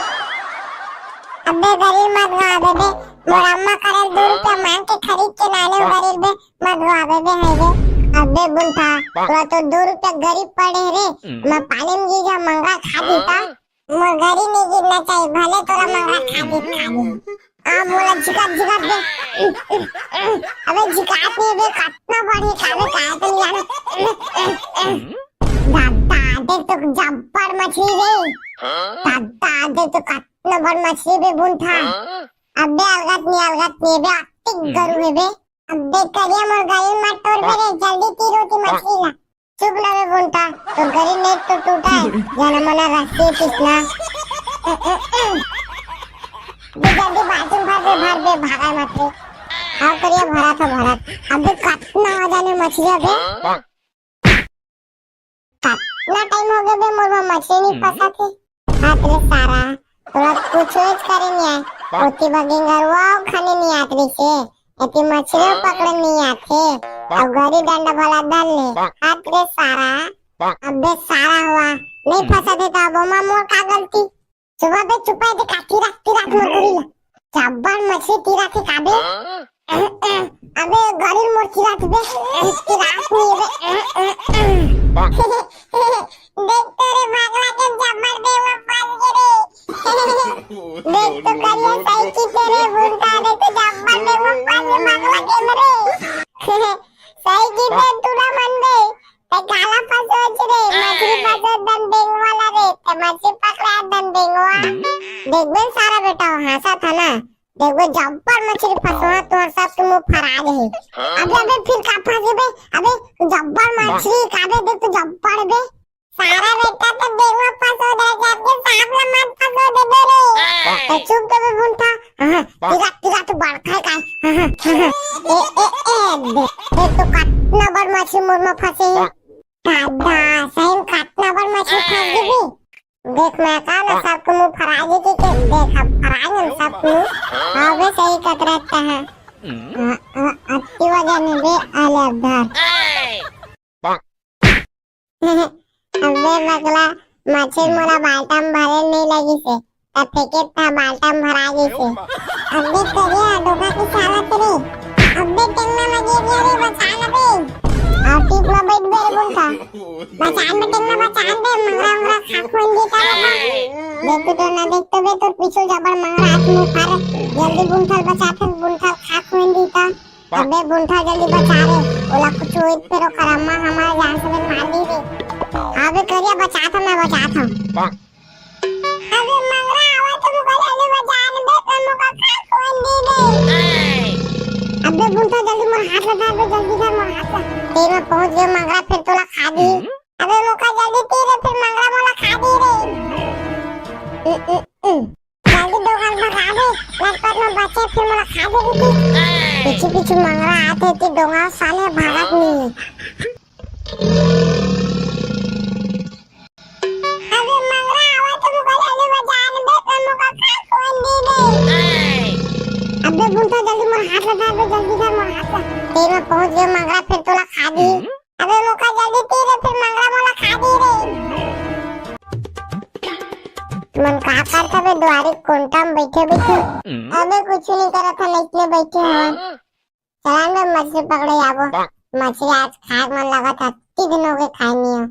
अबे गरीब मत गवा बे, मोर अम्मा करल दू रुपया मांग के खरीद के लाने हो गरीब बे, मत गवा बे, बे है बे। अबे बुंठा, तोला तो दू रुपया गरीब पड़े रे। मैं पाले में गिर जा, मंगरा खा देता। मोर गरी नहीं गिरना चाहिए, भले तोला मंगरा खा दे, खा दे। आ, मोला झिका, झिका दे। अबे झिकात नहीं बे, कतना बड़ी काबे, काय तो नहीं जाना। दादा, देख तो जब्बर मछली रे। दादा, देख तो कतना बड़ मछली बे बुंठा। अबे अलगत नहीं, अलगत नहीं बे, अतिक गरू है बे। अबे करिया मोर गरी मत टोर बे रे, जल्दी तीर होती मछली ला। चुप ना बे बुंठा, तोर गरी नहीं तो टूटा है, जाना मना रस्सी पिसना। तू जल्दी बाल्टी भर दे, भर दे, भागा मत रे। हाव करिया भरा था भरा। अबे कतना हो जाने मछली अबे। कतना टाइम हो गया बे मोर मछली नहीं फंसा थे। हाथ रे सारा, तोला कुछ करे नहीं आए। ओती बगेंगरवा खाने नहीं आत रही से। एती मछली पकड़े नहीं आथे। अब गरी डंडा भला धर ले। हाथ रे सारा। अबे सारा हुआ। नहीं फंसा देता अब ओमा मोर का गलती। सुबह बे चुपा दे का तीरा, तीरा मोर गरी ला। जब्बर मछली तीरा थे काबे। अबे गरी मोर तीरा थे बे। तीरा नहीं बे। देख तोरे भागला के जब्बर बे वो फंस गए रे। देख तो करिया सही की तेरे भूत का देख तो जब्बर बे वो फंस गए भागला के मरे। सही की तेरे तू ना मन बे। ते काला फंसोच रे, मछली फंसोच दन बेंगवा ला रे, ते मछली पकड़ा दन बेंगवा। देख बे सारा बेटा, हाँसा था ना। देख बे जब्बर मछली फंसवा, तोर सब तुम फरार है। अबे, अबे फिर का फंसे बे? अबे जब्बर मछली काबे देख तो जब्बर बे। सारा बेटा तो बेंगवा फंसो दे, जाके सांप ला मत फंसो दे दे रे। तो चुप तो बे बुंठा। हाँ, तीरा, तीरा तो बड़का है काय। हाँ, हाँ, हाँ, हाँ। ए, ए, ए, दे, दे तो कतना बड़ मछली मोर में फंसे। दादा, सही में कतना बड़ मछली फंस गई बे। देख मैं का ना सबको मुंह फराई दे के देख अब फराई हम सबको। हाँ बे सही कत रहता है। हाँ, हाँ, अति वजन में बे आले अब्धार। अबे बगला, मछली मोला बाल्टा में भरे नहीं लगी से, तब फेंके था बाल्टा में भरा गई से। अबे तेरे डोका की साला तेरे, अबे टेंगना लगे गया रे, बचा ना बे। और टीप में बैठ बे रे बुंठा। बचान बे टेंगना बचान बे, मंगरा मंगरा खा खोन दी का बता। देख तो ना देख तो बे तोर पीछू जबर मंगरा हाथ मुंह फार, जल्दी बुंठल बचा फिर बुंठल खा खोन दी का। अबे बुंठा जल्दी बचा रे, ओला कुछ होई त फेर ओकर अम्मा हमार जान से मार दी रे। अबे करिया बचात हंव, मैं बचात हंव। अबे मंगरा आवा तो मुका जल्दी बचा न बे, तो मुका खा खोन दी बे। अबे बुंठा जल्दी मोर हाथ ला धर बे, जल्दी धर मोर हाथ ला। तेरे में पहुंच गए मंगरा, फिर तोला खा दी। अबे मुका जल्दी तीर रे, फिर मंगरा मोला खा दी रे। उ, उ, उ। जल्दी डोंगा भगा दे, लटपट में बचे फिर मोला खा दे बेटी। पीछे पीछे मंगरा आते थे डोंगा साले भागत नहीं है। अबे मंगरा आवा तो मुका जल्दी बचा न बे, तो मुका खा खोन दी बे। अबे बुंठा जल्दी मोर हाथ ला धर बे, जल्दी धर मोर हाथ ला। तेरे में पहुंच गए मंगरा फिर तोला खा दी। अबे मुका जल्दी तीर रे, फिर मंगरा मोला खा दी रे। मन का करत बे दुआरे कोंटा में बैठे बैठे? अबे कुछ नहीं करत है, इतने बैठे हैं। चला ना मछली पकड़े जाबो। मछली आज खाए मन लगत है, अति दिन हो गए खाए नहीं है।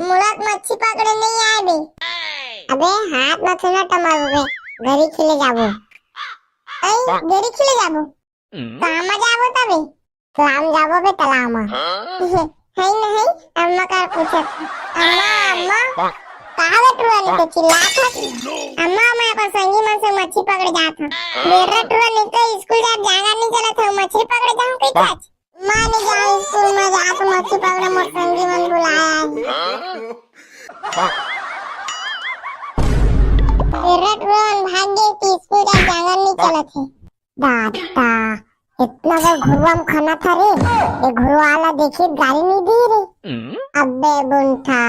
मुला तो मछली पकड़े नहीं आए बे। अबे हाथ मत ना टमाबो बे, गरी खिले जाबो। आई, गरी खिले जाबो। कहाँ में जाबो तबे? तालाब जाबो बे, तालाब में। है नहीं, अम्मा का पूछत। अम्मा, अम्मा, कहाँ बे टुरा नहीं तो चिल्लात है? अम्मा, मैं अपन संगी मन से मछली पकड़े जात हूँ। बेरा टुरा नहीं तो स्कूल जात जागा नहीं चलत है, मछली पकड़े जाऊँ कहीं आज? मैं नहीं जाऊँ स्कूल में, जात मच्छी पकड़े, मोर संगी मन बुलाया है। फेवरेट वन भाग गई कि स्कूल का जांगर नहीं चलत है। दादा, इतना बड़ घुरुआ में खाना था रे, ये घुरुआ वाला देखी गाली नहीं दी रे। अबे बुंठा,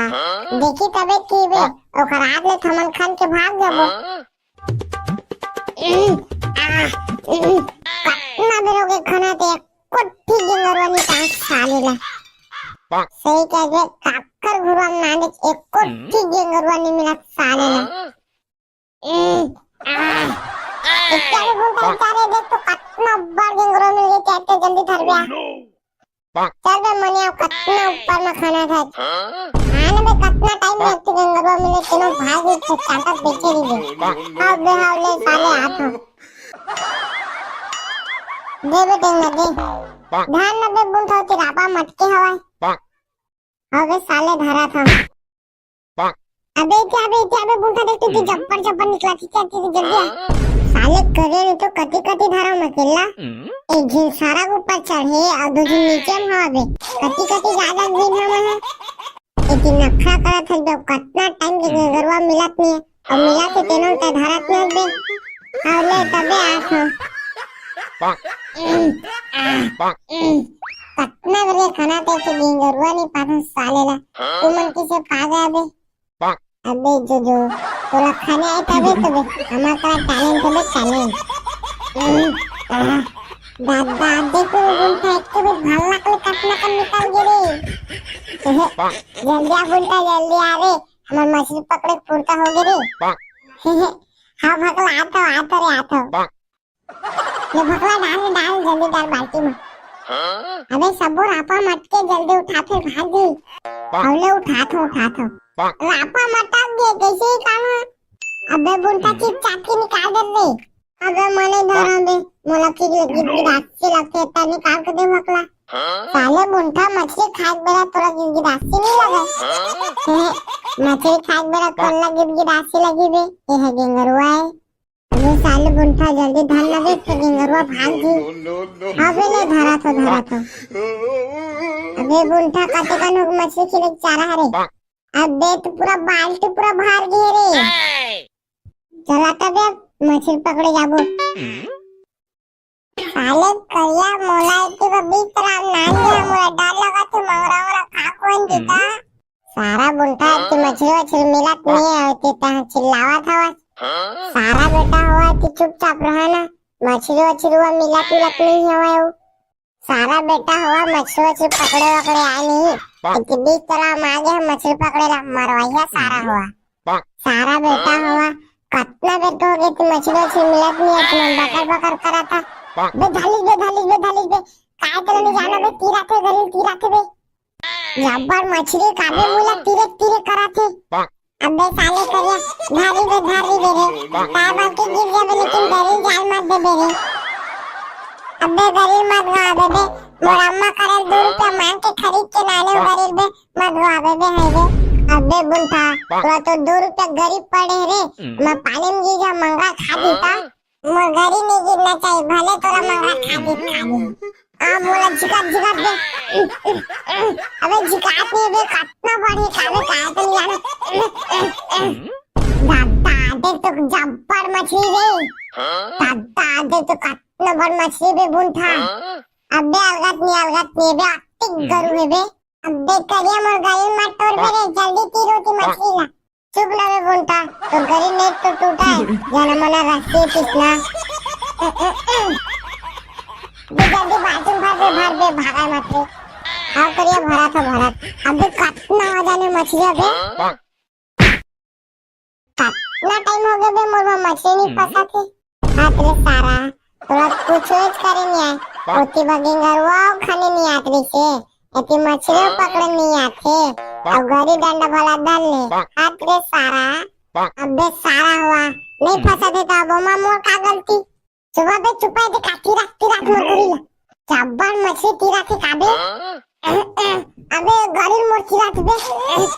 देखी तबे की बे, ओकर हाथ ले थमन खान के भाग जाबो। उम, आ, उम, कतना बेर हो गए खाना ते, एको ठीक गेंगरवा नहीं पास साले ला। सही कह दे, काकर घुरुआ में नाने, एको ठीक गेंगरवा नहीं मिला साले ला। उम, आ, इतना भी घूमता है, देख तो कतना बड़ गेंगरवा मिल गया, कहते जल्दी धर गया। चल बे मनिया, कतना ऊपर में खाना था। हाँ ना बे, कतना टाइम लगती गंगरवा मिले, तेनो भाई भी चाटा बेचे नहीं दे। अब बे, हाँ ले साले, हाथ हो। दे बे टेंगा, दे। धान ना बे बुन था, तेरा आपा मटके हवाए। हाँ बे साले, धरा था। अबे क्या बे, क्या बे, बुंठा देख, तू जब्बर जब्बर निकला थी क्या, तू जल्दी आ। साले करे नहीं तो कति कति धरा मकेला। एक झिन सारा के ऊपर चढ़े और दो झिन नीचे में हवा बे। कति कति ज्यादा दिन हम है। एक दिन नखरा करा था बे, कतना टाइम के गरवा मिलत नहीं है। और मिला के तेनों का धरत नहीं बे। और ले तबे आस हो। कतना बजे खाना ते के दिन गरवा नहीं पाता साले ला। तू मन किसे पा गया बे? अबे जो जो, तोला खाने आए तबे तबे, हमार करा talent तबे talent। हम्म, आह, दादा, देखो, बुंठा एक तो भी भाला को कतना कम निकाल गे रे। जल्दी आ बुंठा, जल्दी आ रे, हमार मछली पकड़े के पुरता हो गे रे। हाँ भकला, आता, आता रे, आता। ले भकला डाल, डाल, जल्दी डाल बाल्टी में। अबे सबो रापा मटके जल्दी उठा, फिर भाग गई। अबले उठा थो, उठा थो। रापा मटक गए, कैसे ही काम है। अबे बुंठा चुपचाप के निकाल दे रे। अबे मने धरा बे, मोला की गिदगिदासी लगते, इतना निकाल के दे भकला। साले बुंठा मछली खाए के बेरा तोरा गिदगिदासी नहीं लगे। मछली खाए के बेरा कोन ला गिदगिदासी लगी बे, ये है गेंगरुआ है। अबे साले बुंठा जल्दी धर ना दे, तो गेंगरुआ भाग जी। अबे ले धरा थो, धरा थो। अबे बुंठा कते कन हो मछली खिले के चारा हरे। अबे तो पूरा बाल्टी पूरा भर गे रे। चला तबे मछली पकड़े जाबो। साले करिया मोला इतनी को बीच राम नान दे, मोला डर लगा तू मंगरा वंगरा खा कोन जीता। सारा बुंठा, इतनी मछली वछली मिलत नहीं है, इतनी तहाँ चिल्लावत हवस। सारा बेटा हुआ, इतनी चुपचाप रहा ना, मछली वछली हुआ मिलत मिलत नहीं हवा है। सारा बेटा हुआ मछली वछली पकड़े वकड़े आए नहीं, इतनी बीच तला में आ गया मछली पकड़े ला, मरवाइया सारा हुआ। सारा बेटा हुआ, कतना बेर तो हो गए, तू मछली वछली मिलत नहीं है, तुमन बकर बकर करा था। बे धालिस बे, धालिस बे, धालिस बे, काय तेला नहीं जाना बे, तीरा थे गरीब, तीरा थे बे। जब्बर मछली काबे मुला तीरे तीरे करा थे। अबे साले करिया, धारी बे, धारी बे रे, काय बाकी गिर जाबे, लेकिन गरीब जाल मत दे बे रे। अबे गरीब मत गा बे बे, मोर अम्मा करल दो रुपया मांग के खरीद के लाने गरीब बे, मत रो अबे बे है बे। अबे बुंठा, तोरा तो दो रुपया गरीब पड़े रे, मैं पानी में गिर जा मंगरा खा देता। मोर गरीब नहीं गिरना चाहिए, भले तोरा मंगरा खा दे, खा दे। आ मोला झिका झिका दे। अबे झिकात नहीं बे, कतना बड़ी काबे काय तो नहीं जाना। दादा दे तो जब्बर मछली रे। दादा दे तो कतना बड़ मछली बे बुंठा। अबे अलगत नहीं, अलगत नहीं बे, अतिक गरू है बे। अबे करिया मोर गरीब मत तोड़ बे रे, जल्दी तीर होती मछली ला। चुप ना बे बुंठा, तो गरीब नहीं तो टूटा है, जाना मना रस्सी पिसना। बे जल्दी बाल्टी में भर बे, भर बे, भागा मत रे। हाँ करिया भरा था भरा। अबे कतना आ जाने मछलिया बे। कतना टाइम हो गया बे मोर मा मछली नहीं फंसा थे। हाथ रे सारा, तोला कुछ करे नहीं आए। ओती बा गेंगरवा खाने नहीं आत रही से। एती मछली पकड़े नहीं आते। अब गरी डंडा भला धर ले। हाथ रे सारा, अबे सारा हुआ। नहीं फंसा थे तो अब ओमा मोर का गलती? सुबह बे चुपाई दे का तीरा, तीरा मोर गरी ला। जब्बर मछली तीरा थे काबे। अबे गरी मोर तीरा थे बे।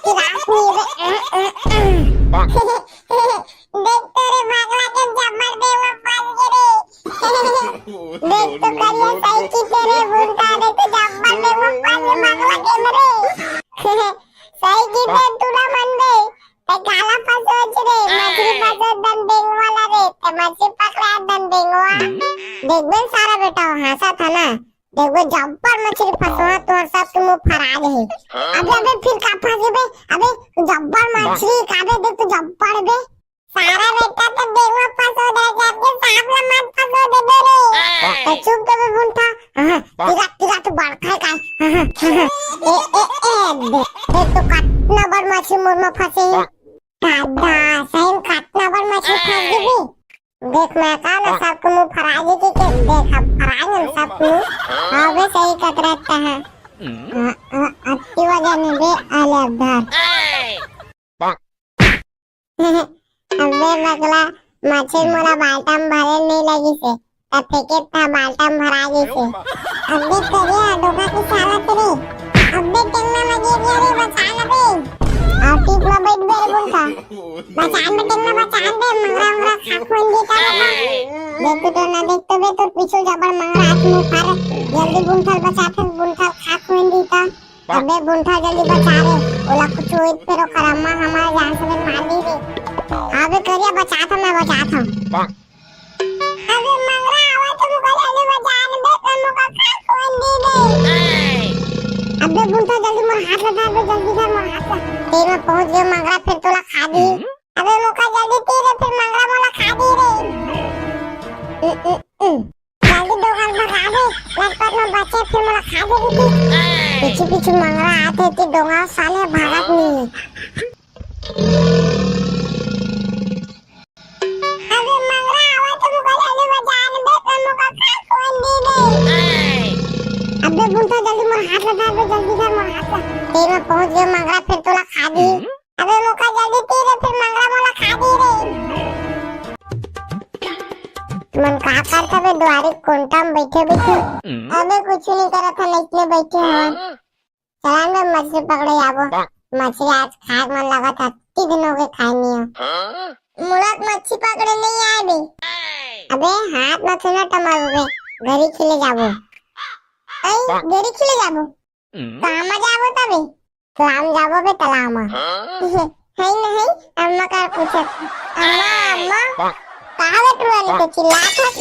तीरा नहीं बे। देख तो रे भागला के जब्बर बे वो फंस गए रे। देख तो करिया सही की तेरे भूल का दे तो एक बेर सारा बेटा हाँसत हे ना, देखबे जब्बर मछरी फंसोहूं, तोर सबके मुंह फरा जाही। अबे, अबे, फिर का फंसी बे? अबे, जब्बर मछरी, का बे, देख तो जब्बर बे। सारा बेटा तो देखबे फंसो दे, जाके सांप ला मत फंसो देबे रे। तो चुप कर बे बुंठा। हाँ, हाँ, तिरा, तिरा तो बड़का हे का। हाँ, हाँ, हाँ, हाँ। ए, ए, ए, दे, देख तो कतना बड़ मछरी मोर में फंसे हे। दादा, सही में कतना बड़ मछरी फंस गे बे। देख मैं का ना सबके मुंह फरा गे के, के देख अब फरा गे सबके मुंह। हाँ बे, सही कतरत हे। हाँ, हाँ, अति वजन हे बे, आले अब धर। अबे बगला, मछरी मोला बाल्टा में भरे नहीं लगिस हे, त फेंके था बाल्टा में भरा गिस हे। अबे करिया डोका के साला तेरे, अबे टेंगना लगे गया रे, बचा ना बे। और टीप में बैठ बे रे बुंठा, बचा में टेंगना बचा दे, मंगरा मंगरा खा खोन दी का बता। देख तो ना देख तो बे, तोर पीछू जबर मंगरा हाथ मुंह फाड़, जल्दी बुंठा ल बचा, फिर बुंठा ल खा खोन दी का। अबे बुंठा जल्दी बचा रे, ओला कुछ होई त फेर ओकर अम्मा हमर जान से मार दी रे। अबे करिया बचात हंव, मैं बचात हंव। अबे मंगरा आवा तो मुका जल्दी बचा न बे, तो मुका खा खोन दी रे। अबे बुंठा जल्दी मोर हाथ ला धर बे, जल्दी धर मोर हाथ ला। तेरा पहुंच गया मंगरा, फिर तोला खा दी। अबे मुका जल्दी ती रे, फिर मंगरा मोला खा दी रे। उ, उ, उ। जल्दी डोंगा भगा दे, लटपट में बचे फिर मोला खा दे ती। पीछे पीछे मंगरा आथे ती डोंगा साले भागत नहीं। अबे मंगरा आवा तो मुका जल्दी बचा न बे, तो मुका खा खोन दी रे। अबे बुंठा जल्दी मोर हाथ ला धर बे, जल्दी धर मोर हाथ ला। तेरा पहुंच गया मंगरा, फिर तोला खा दी। अबे मुका जल्दी ती रे, फिर मंगरा मोला खा दी रे। तुमन का करत हवे दुआरे कोंटा में बैठे बैठे? अबे कुछ नहीं करत हन, इसने बैठे हवन। चला न बे मछरी पकड़े जाबो। मछरी आज खाए के मन लगत हे, अति दिन हो गए खाए नहीं हे। मोला तो मछरी पकड़े नहीं आए बे। अबे हाथ में थोड़ा टमर बे, गरी खेले जाबो। आई, गरी खेले जाबो। कहाँ में जाबो तबे? तालाब जाबो बे, तालाब में। हाँ? है नहीं, अम्मा का पूछत। अम्मा, अम्मा, कहाँ बे टुरा नहीं तो चिल्लात हस?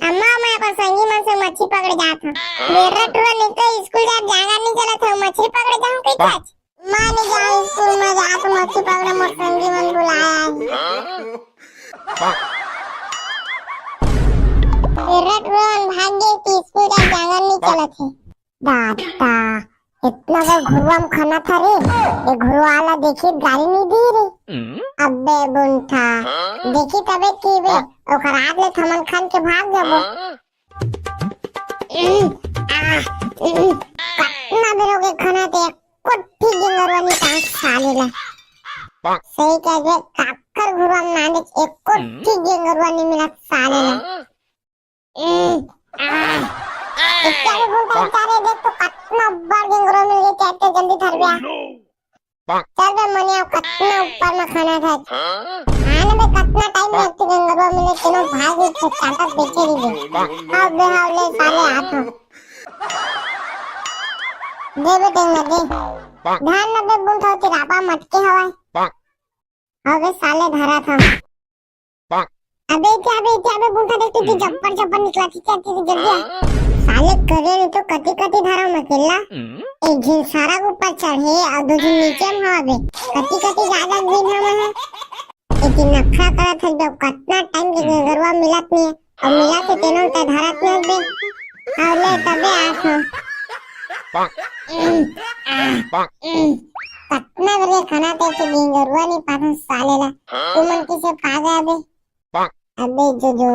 अम्मा, मैं अपन संगी मन से मछली पकड़े जात हूँ। बेटा टुरा नहीं तो स्कूल जात जांगर नहीं चलत हूँ, मछली पकड़े जाऊँ कहीं वाह। कच? मैं नहीं जाऊँ स्कूल में, जात मछली पकड़े, मोर संगी मन बुलाया है। हाँ? बेटा टुरा मन भाग गए कि स्कूल जात जांगर नहीं चलत है। दादा, इतना बड़ घुरुआ में खनत हे रे, ये घुरुआ ला देखी गारी नहीं दी रे। अबे बुंठा, देखी तबे की बे, ओकर हाथ ले थमन खन के भाग जाबो। आ, कतना बेर हो गए खनत हे, एको ठी गेंगरवा नहीं काट साले ला। सही कह दे, काकर घुरुआ में नाने एको ठी गेंगरवा नहीं मिला साले ला। ए, आ। इतना भी बोलता है, "अरे देख तो कतना बड़ गेंगरो मिल गए, क्या क्या जल्दी धर गया।" चल बे मनिया, कतना ऊपर में खनत हे। हाँ ना बे, कतना टाइम में अति गेंगरो मिले, तीनों भाई भी चाटा बेचे रही बे। अब बे, हाँ ले साले हाथ में। दे बे टेंगा दे। ध्यान न बे बुंठा होती रापा मटके हवाए। अबे साले धरा था। अबे क्या बे, क्या बे, बुंठा देख, तू जब्बर, जब्बर निकला, ठीक है, ठीक है, जल्दी आ। साले करे नहीं तो कति, कति धरा मैं अकेला। एक झिन सारा के ऊपर चढ़े और दो झिन नीचे में हवा बे। कति, कति ज्यादा घिन हवा है। एक दिन नखरा करत है, जब कतना टाइम के गरुआ मिलत नहीं है, और मिलत है तेनो ते धरत नहीं बे। और ले तबे आस हो। कतना बजे खाना ते के दिन गरुआ नहीं पाथन साले ला। तुमन किसे पा गया बे? अबे जो जो,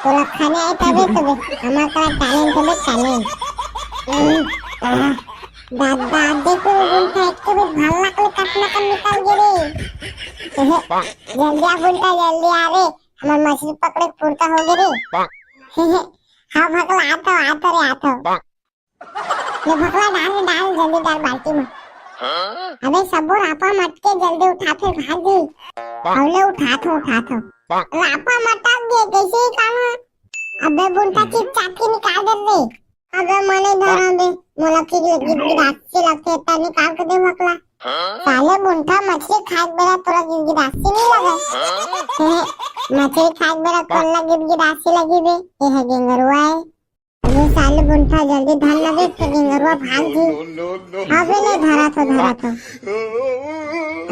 तोला खाने आए तबे तबे, हमार करा talent है बे, talent। दादा, देखो, बुंठा एक के भी भाला के कतना कन निकल गे रे। जल्दी आ बुंठा, जल्दी आ रे, हमार मछली पकड़े के फुर्ता हो गे रे। हाँ भकला, आत हो, आत हो रे, आत हो। ले भकला डाल, डाल, जल्दी डाल बाल्टी में। अबे सबो रापा मटके जल्दी उठा, फिर भाग गई। अबे उठा थो, उठा थो। रापा मटक गए, कैसे ही काम है। अबे बुंठा चुपचाप के निकाल दे रे। अबे मने धरा बे, मोला फिर ये गिदगिदासी लगथे, त निकाल के दे भकला। साले बुंठा मछली खाए के बेरा तोरा गिदगिदासी नहीं लगे। मछरी खाए के बेरा कोन ला गिदगिदासी लगी बे? ये है गेंगरुआ है। अबे साले बुंठा, जल्दी धर ना बे, तो गेंगरुआ भाग जी। अबे ले, धरा थो, धरा थो।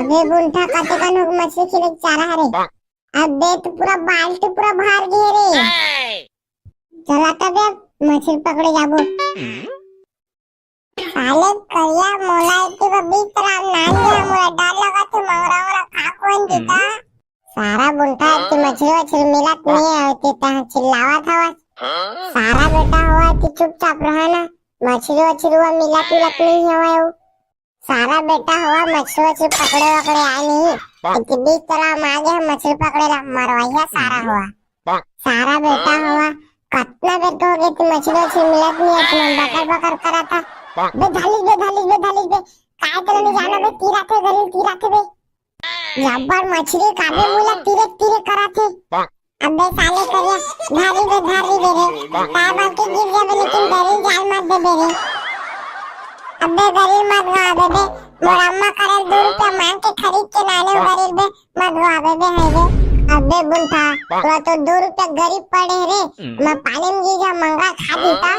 अबे बुंठा, कते कन हो मछरी खिले के चारा हरे। अबे तो पूरा बाल्टी पूरा भर गे रे। चला तबे मछरी पकड़े जाबो। साले करिया, मोला एती बर बीच राम नान दे, मोला डर लगत हे, मंगरा वंगरा खा कोन जीता। सारा बुंठा एती मछरी वछरी मिलत नहीं है, एती तहाँ चिल्लावत हवस। सारा बेटा होवा एती चुपचाप रहा ना, मछरी वछरी हुआ मिलत मिलत नहीं हवय। सारा बेटा होवा मछरी वछरी पकड़े वकड़े आए नहीं, एती बीच तलाव में आ गया मछरी पकड़े ला, मरवाइया सारा होवा। सारा बेटा होवा, कतना बेर तो हो गए, तू मछली वछली मिलत नहीं है, तुमन बकर बकर करा था। बे धालिस बे, धालिस बे, धालिस बे, काय तेला नहीं जाना बे, तीरा थे घरी, तीरा थे बे। जब्बर मछली काबे मुला तीरे तीरे करा थे। अबे साले करिया, धारी बे, धारी बे रे, काय बात के गिर जाबे, लेकिन गरीब जाल मत दे बे रे। अबे गरीब मत गा बे बे, मोर अम्मा करल दो रुपया मांग के खरीद के लाने गरीब बे, मत गा बे बे, है बे। अबे बुंठा, तोला तो दो रुपया गरीब पड़े रे, मैं पानी में गिर जा मंगरा खा देता।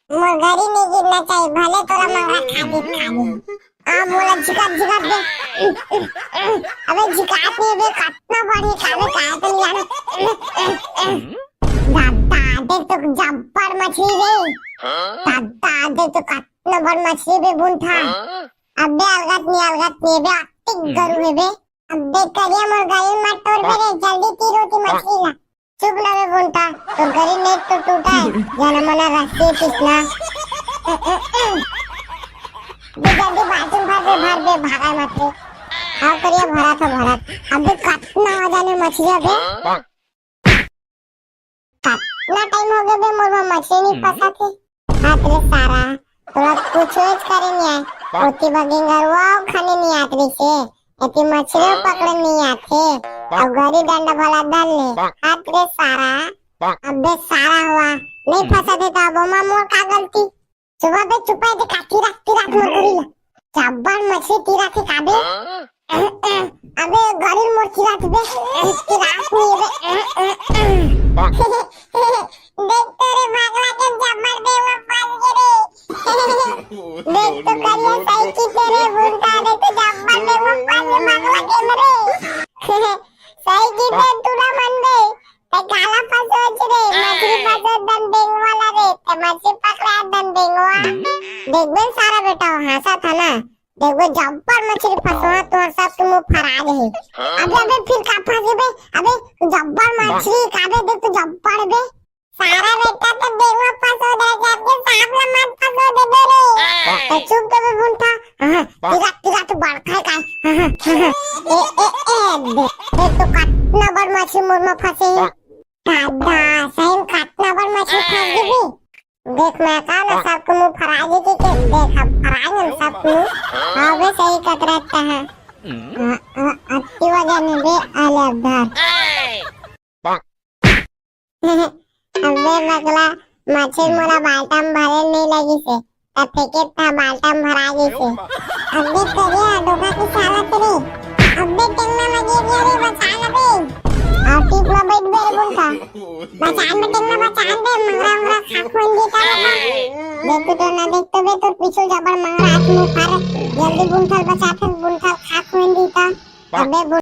मोर गरी नहीं गिरना चाहिए, भले तोला मंगरा खा दे, खा दे। आ मोला झिका झिका दे। अबे झिकात नहीं बे, कतना बढ़िया काबे, काय तो नहीं जाना। दादा, देख तो जब्बर मछली रे। दादा, देख तो कतना बड़ मछली बे बुंठा। अबे अलगत नहीं, अलगत नहीं बे, अतिक गरू है बे। अबे करिया, मोर गरी मत तोड़ बे रे, जल्दी तीर होती मछली ला। चुप ना बे बुंठा, तोर गरी नेट तो टूटा है, जाना मना रस्सी पिसना। बे जल्दी बाल्टी भर दे, भर दे, भागा मत रे। हाँ करिया, भरा था भरा। अबे कतना हो जाने मछली अबे। कतना टाइम हो गया बे, मोर बर मछली नहीं फंसा थे। हाथ रे सारा, तोला कुछ करे नहीं आए। ओती बगेंगरवा खाने नहीं आत रही से। एती मछली पकड़े नहीं आथे। अब गरी डंडा भला धर ले। हाथ रे सारा, अबे सारा हुआ। नहीं फंसा थे तो अब ओमा मोर का गलती? सुबह बे चुपाए दे का तीरा, तीरा मोर गरी ला। जब्बर मछली तीरा थे काबे। अबे गरी मोर तीरा थे बे। तीरा नहीं बे। देख तो रे भागला के जब्बर बेंगवा फंस गे रे। देख तो करिया सही की तेरे बुंठा, देख तो जब्बर बेंगवा फंस गे भागला के मरे। सही की ते तू ना मन बे। ते काला फंसोच रे, मछली फंसोच दन बेंगवा ला रे, ते मछली पकड़ा दन बेंगवा। देख बे सारा बेटा, हाँसा था ना। देख बे जब्बर मछली फंसवा, तोर सब के मुंह फरा जाही। अबे, अबे फिर का फंसे बे? अबे जब्बर मछली काबे, देख तो जब्बर बे। सारा बेटा तो बेंगवा फंसो दे, जाके सांप ला मत फंसो दे बे रे। तो चुप तो बे बुंठा। हाँ, तीरा, तीरा तो बड़का है काय। हाँ, हाँ, हाँ, हाँ। ए, ए, ए, दे। ए तो कतना बड़ मछली मोर में फंसे। दादा, सही में कतना बड़ मछली फंस गे बे। देख मैं का ना सबके मुंह फरा गे के, के देख अब फरा गे सबके मुंह। हाँ बे सही कतरत है। हाँ, हाँ, अति वजन है बे, आले अब धर। अबे बगला, मछली मोला बाल्टा में भरे नहीं लगी से, त फेंके था बाल्टा में भरा गई से। अबे करिया डोका की साला तेरे, अबे टेंगना में गिर गया रे, बचा ना बे। और टीप में बैठ बे रे बुंठा, बचा में टेंगना बचा दे, मंगरा मंगरा खा खोन देता है। देख तो ना देख तो बे, तोर पीछू जबर मंगरा हाथ मुंह फाड़, जल्दी बुंठल बचा, फिर बुंठल खा खोन देता। अबे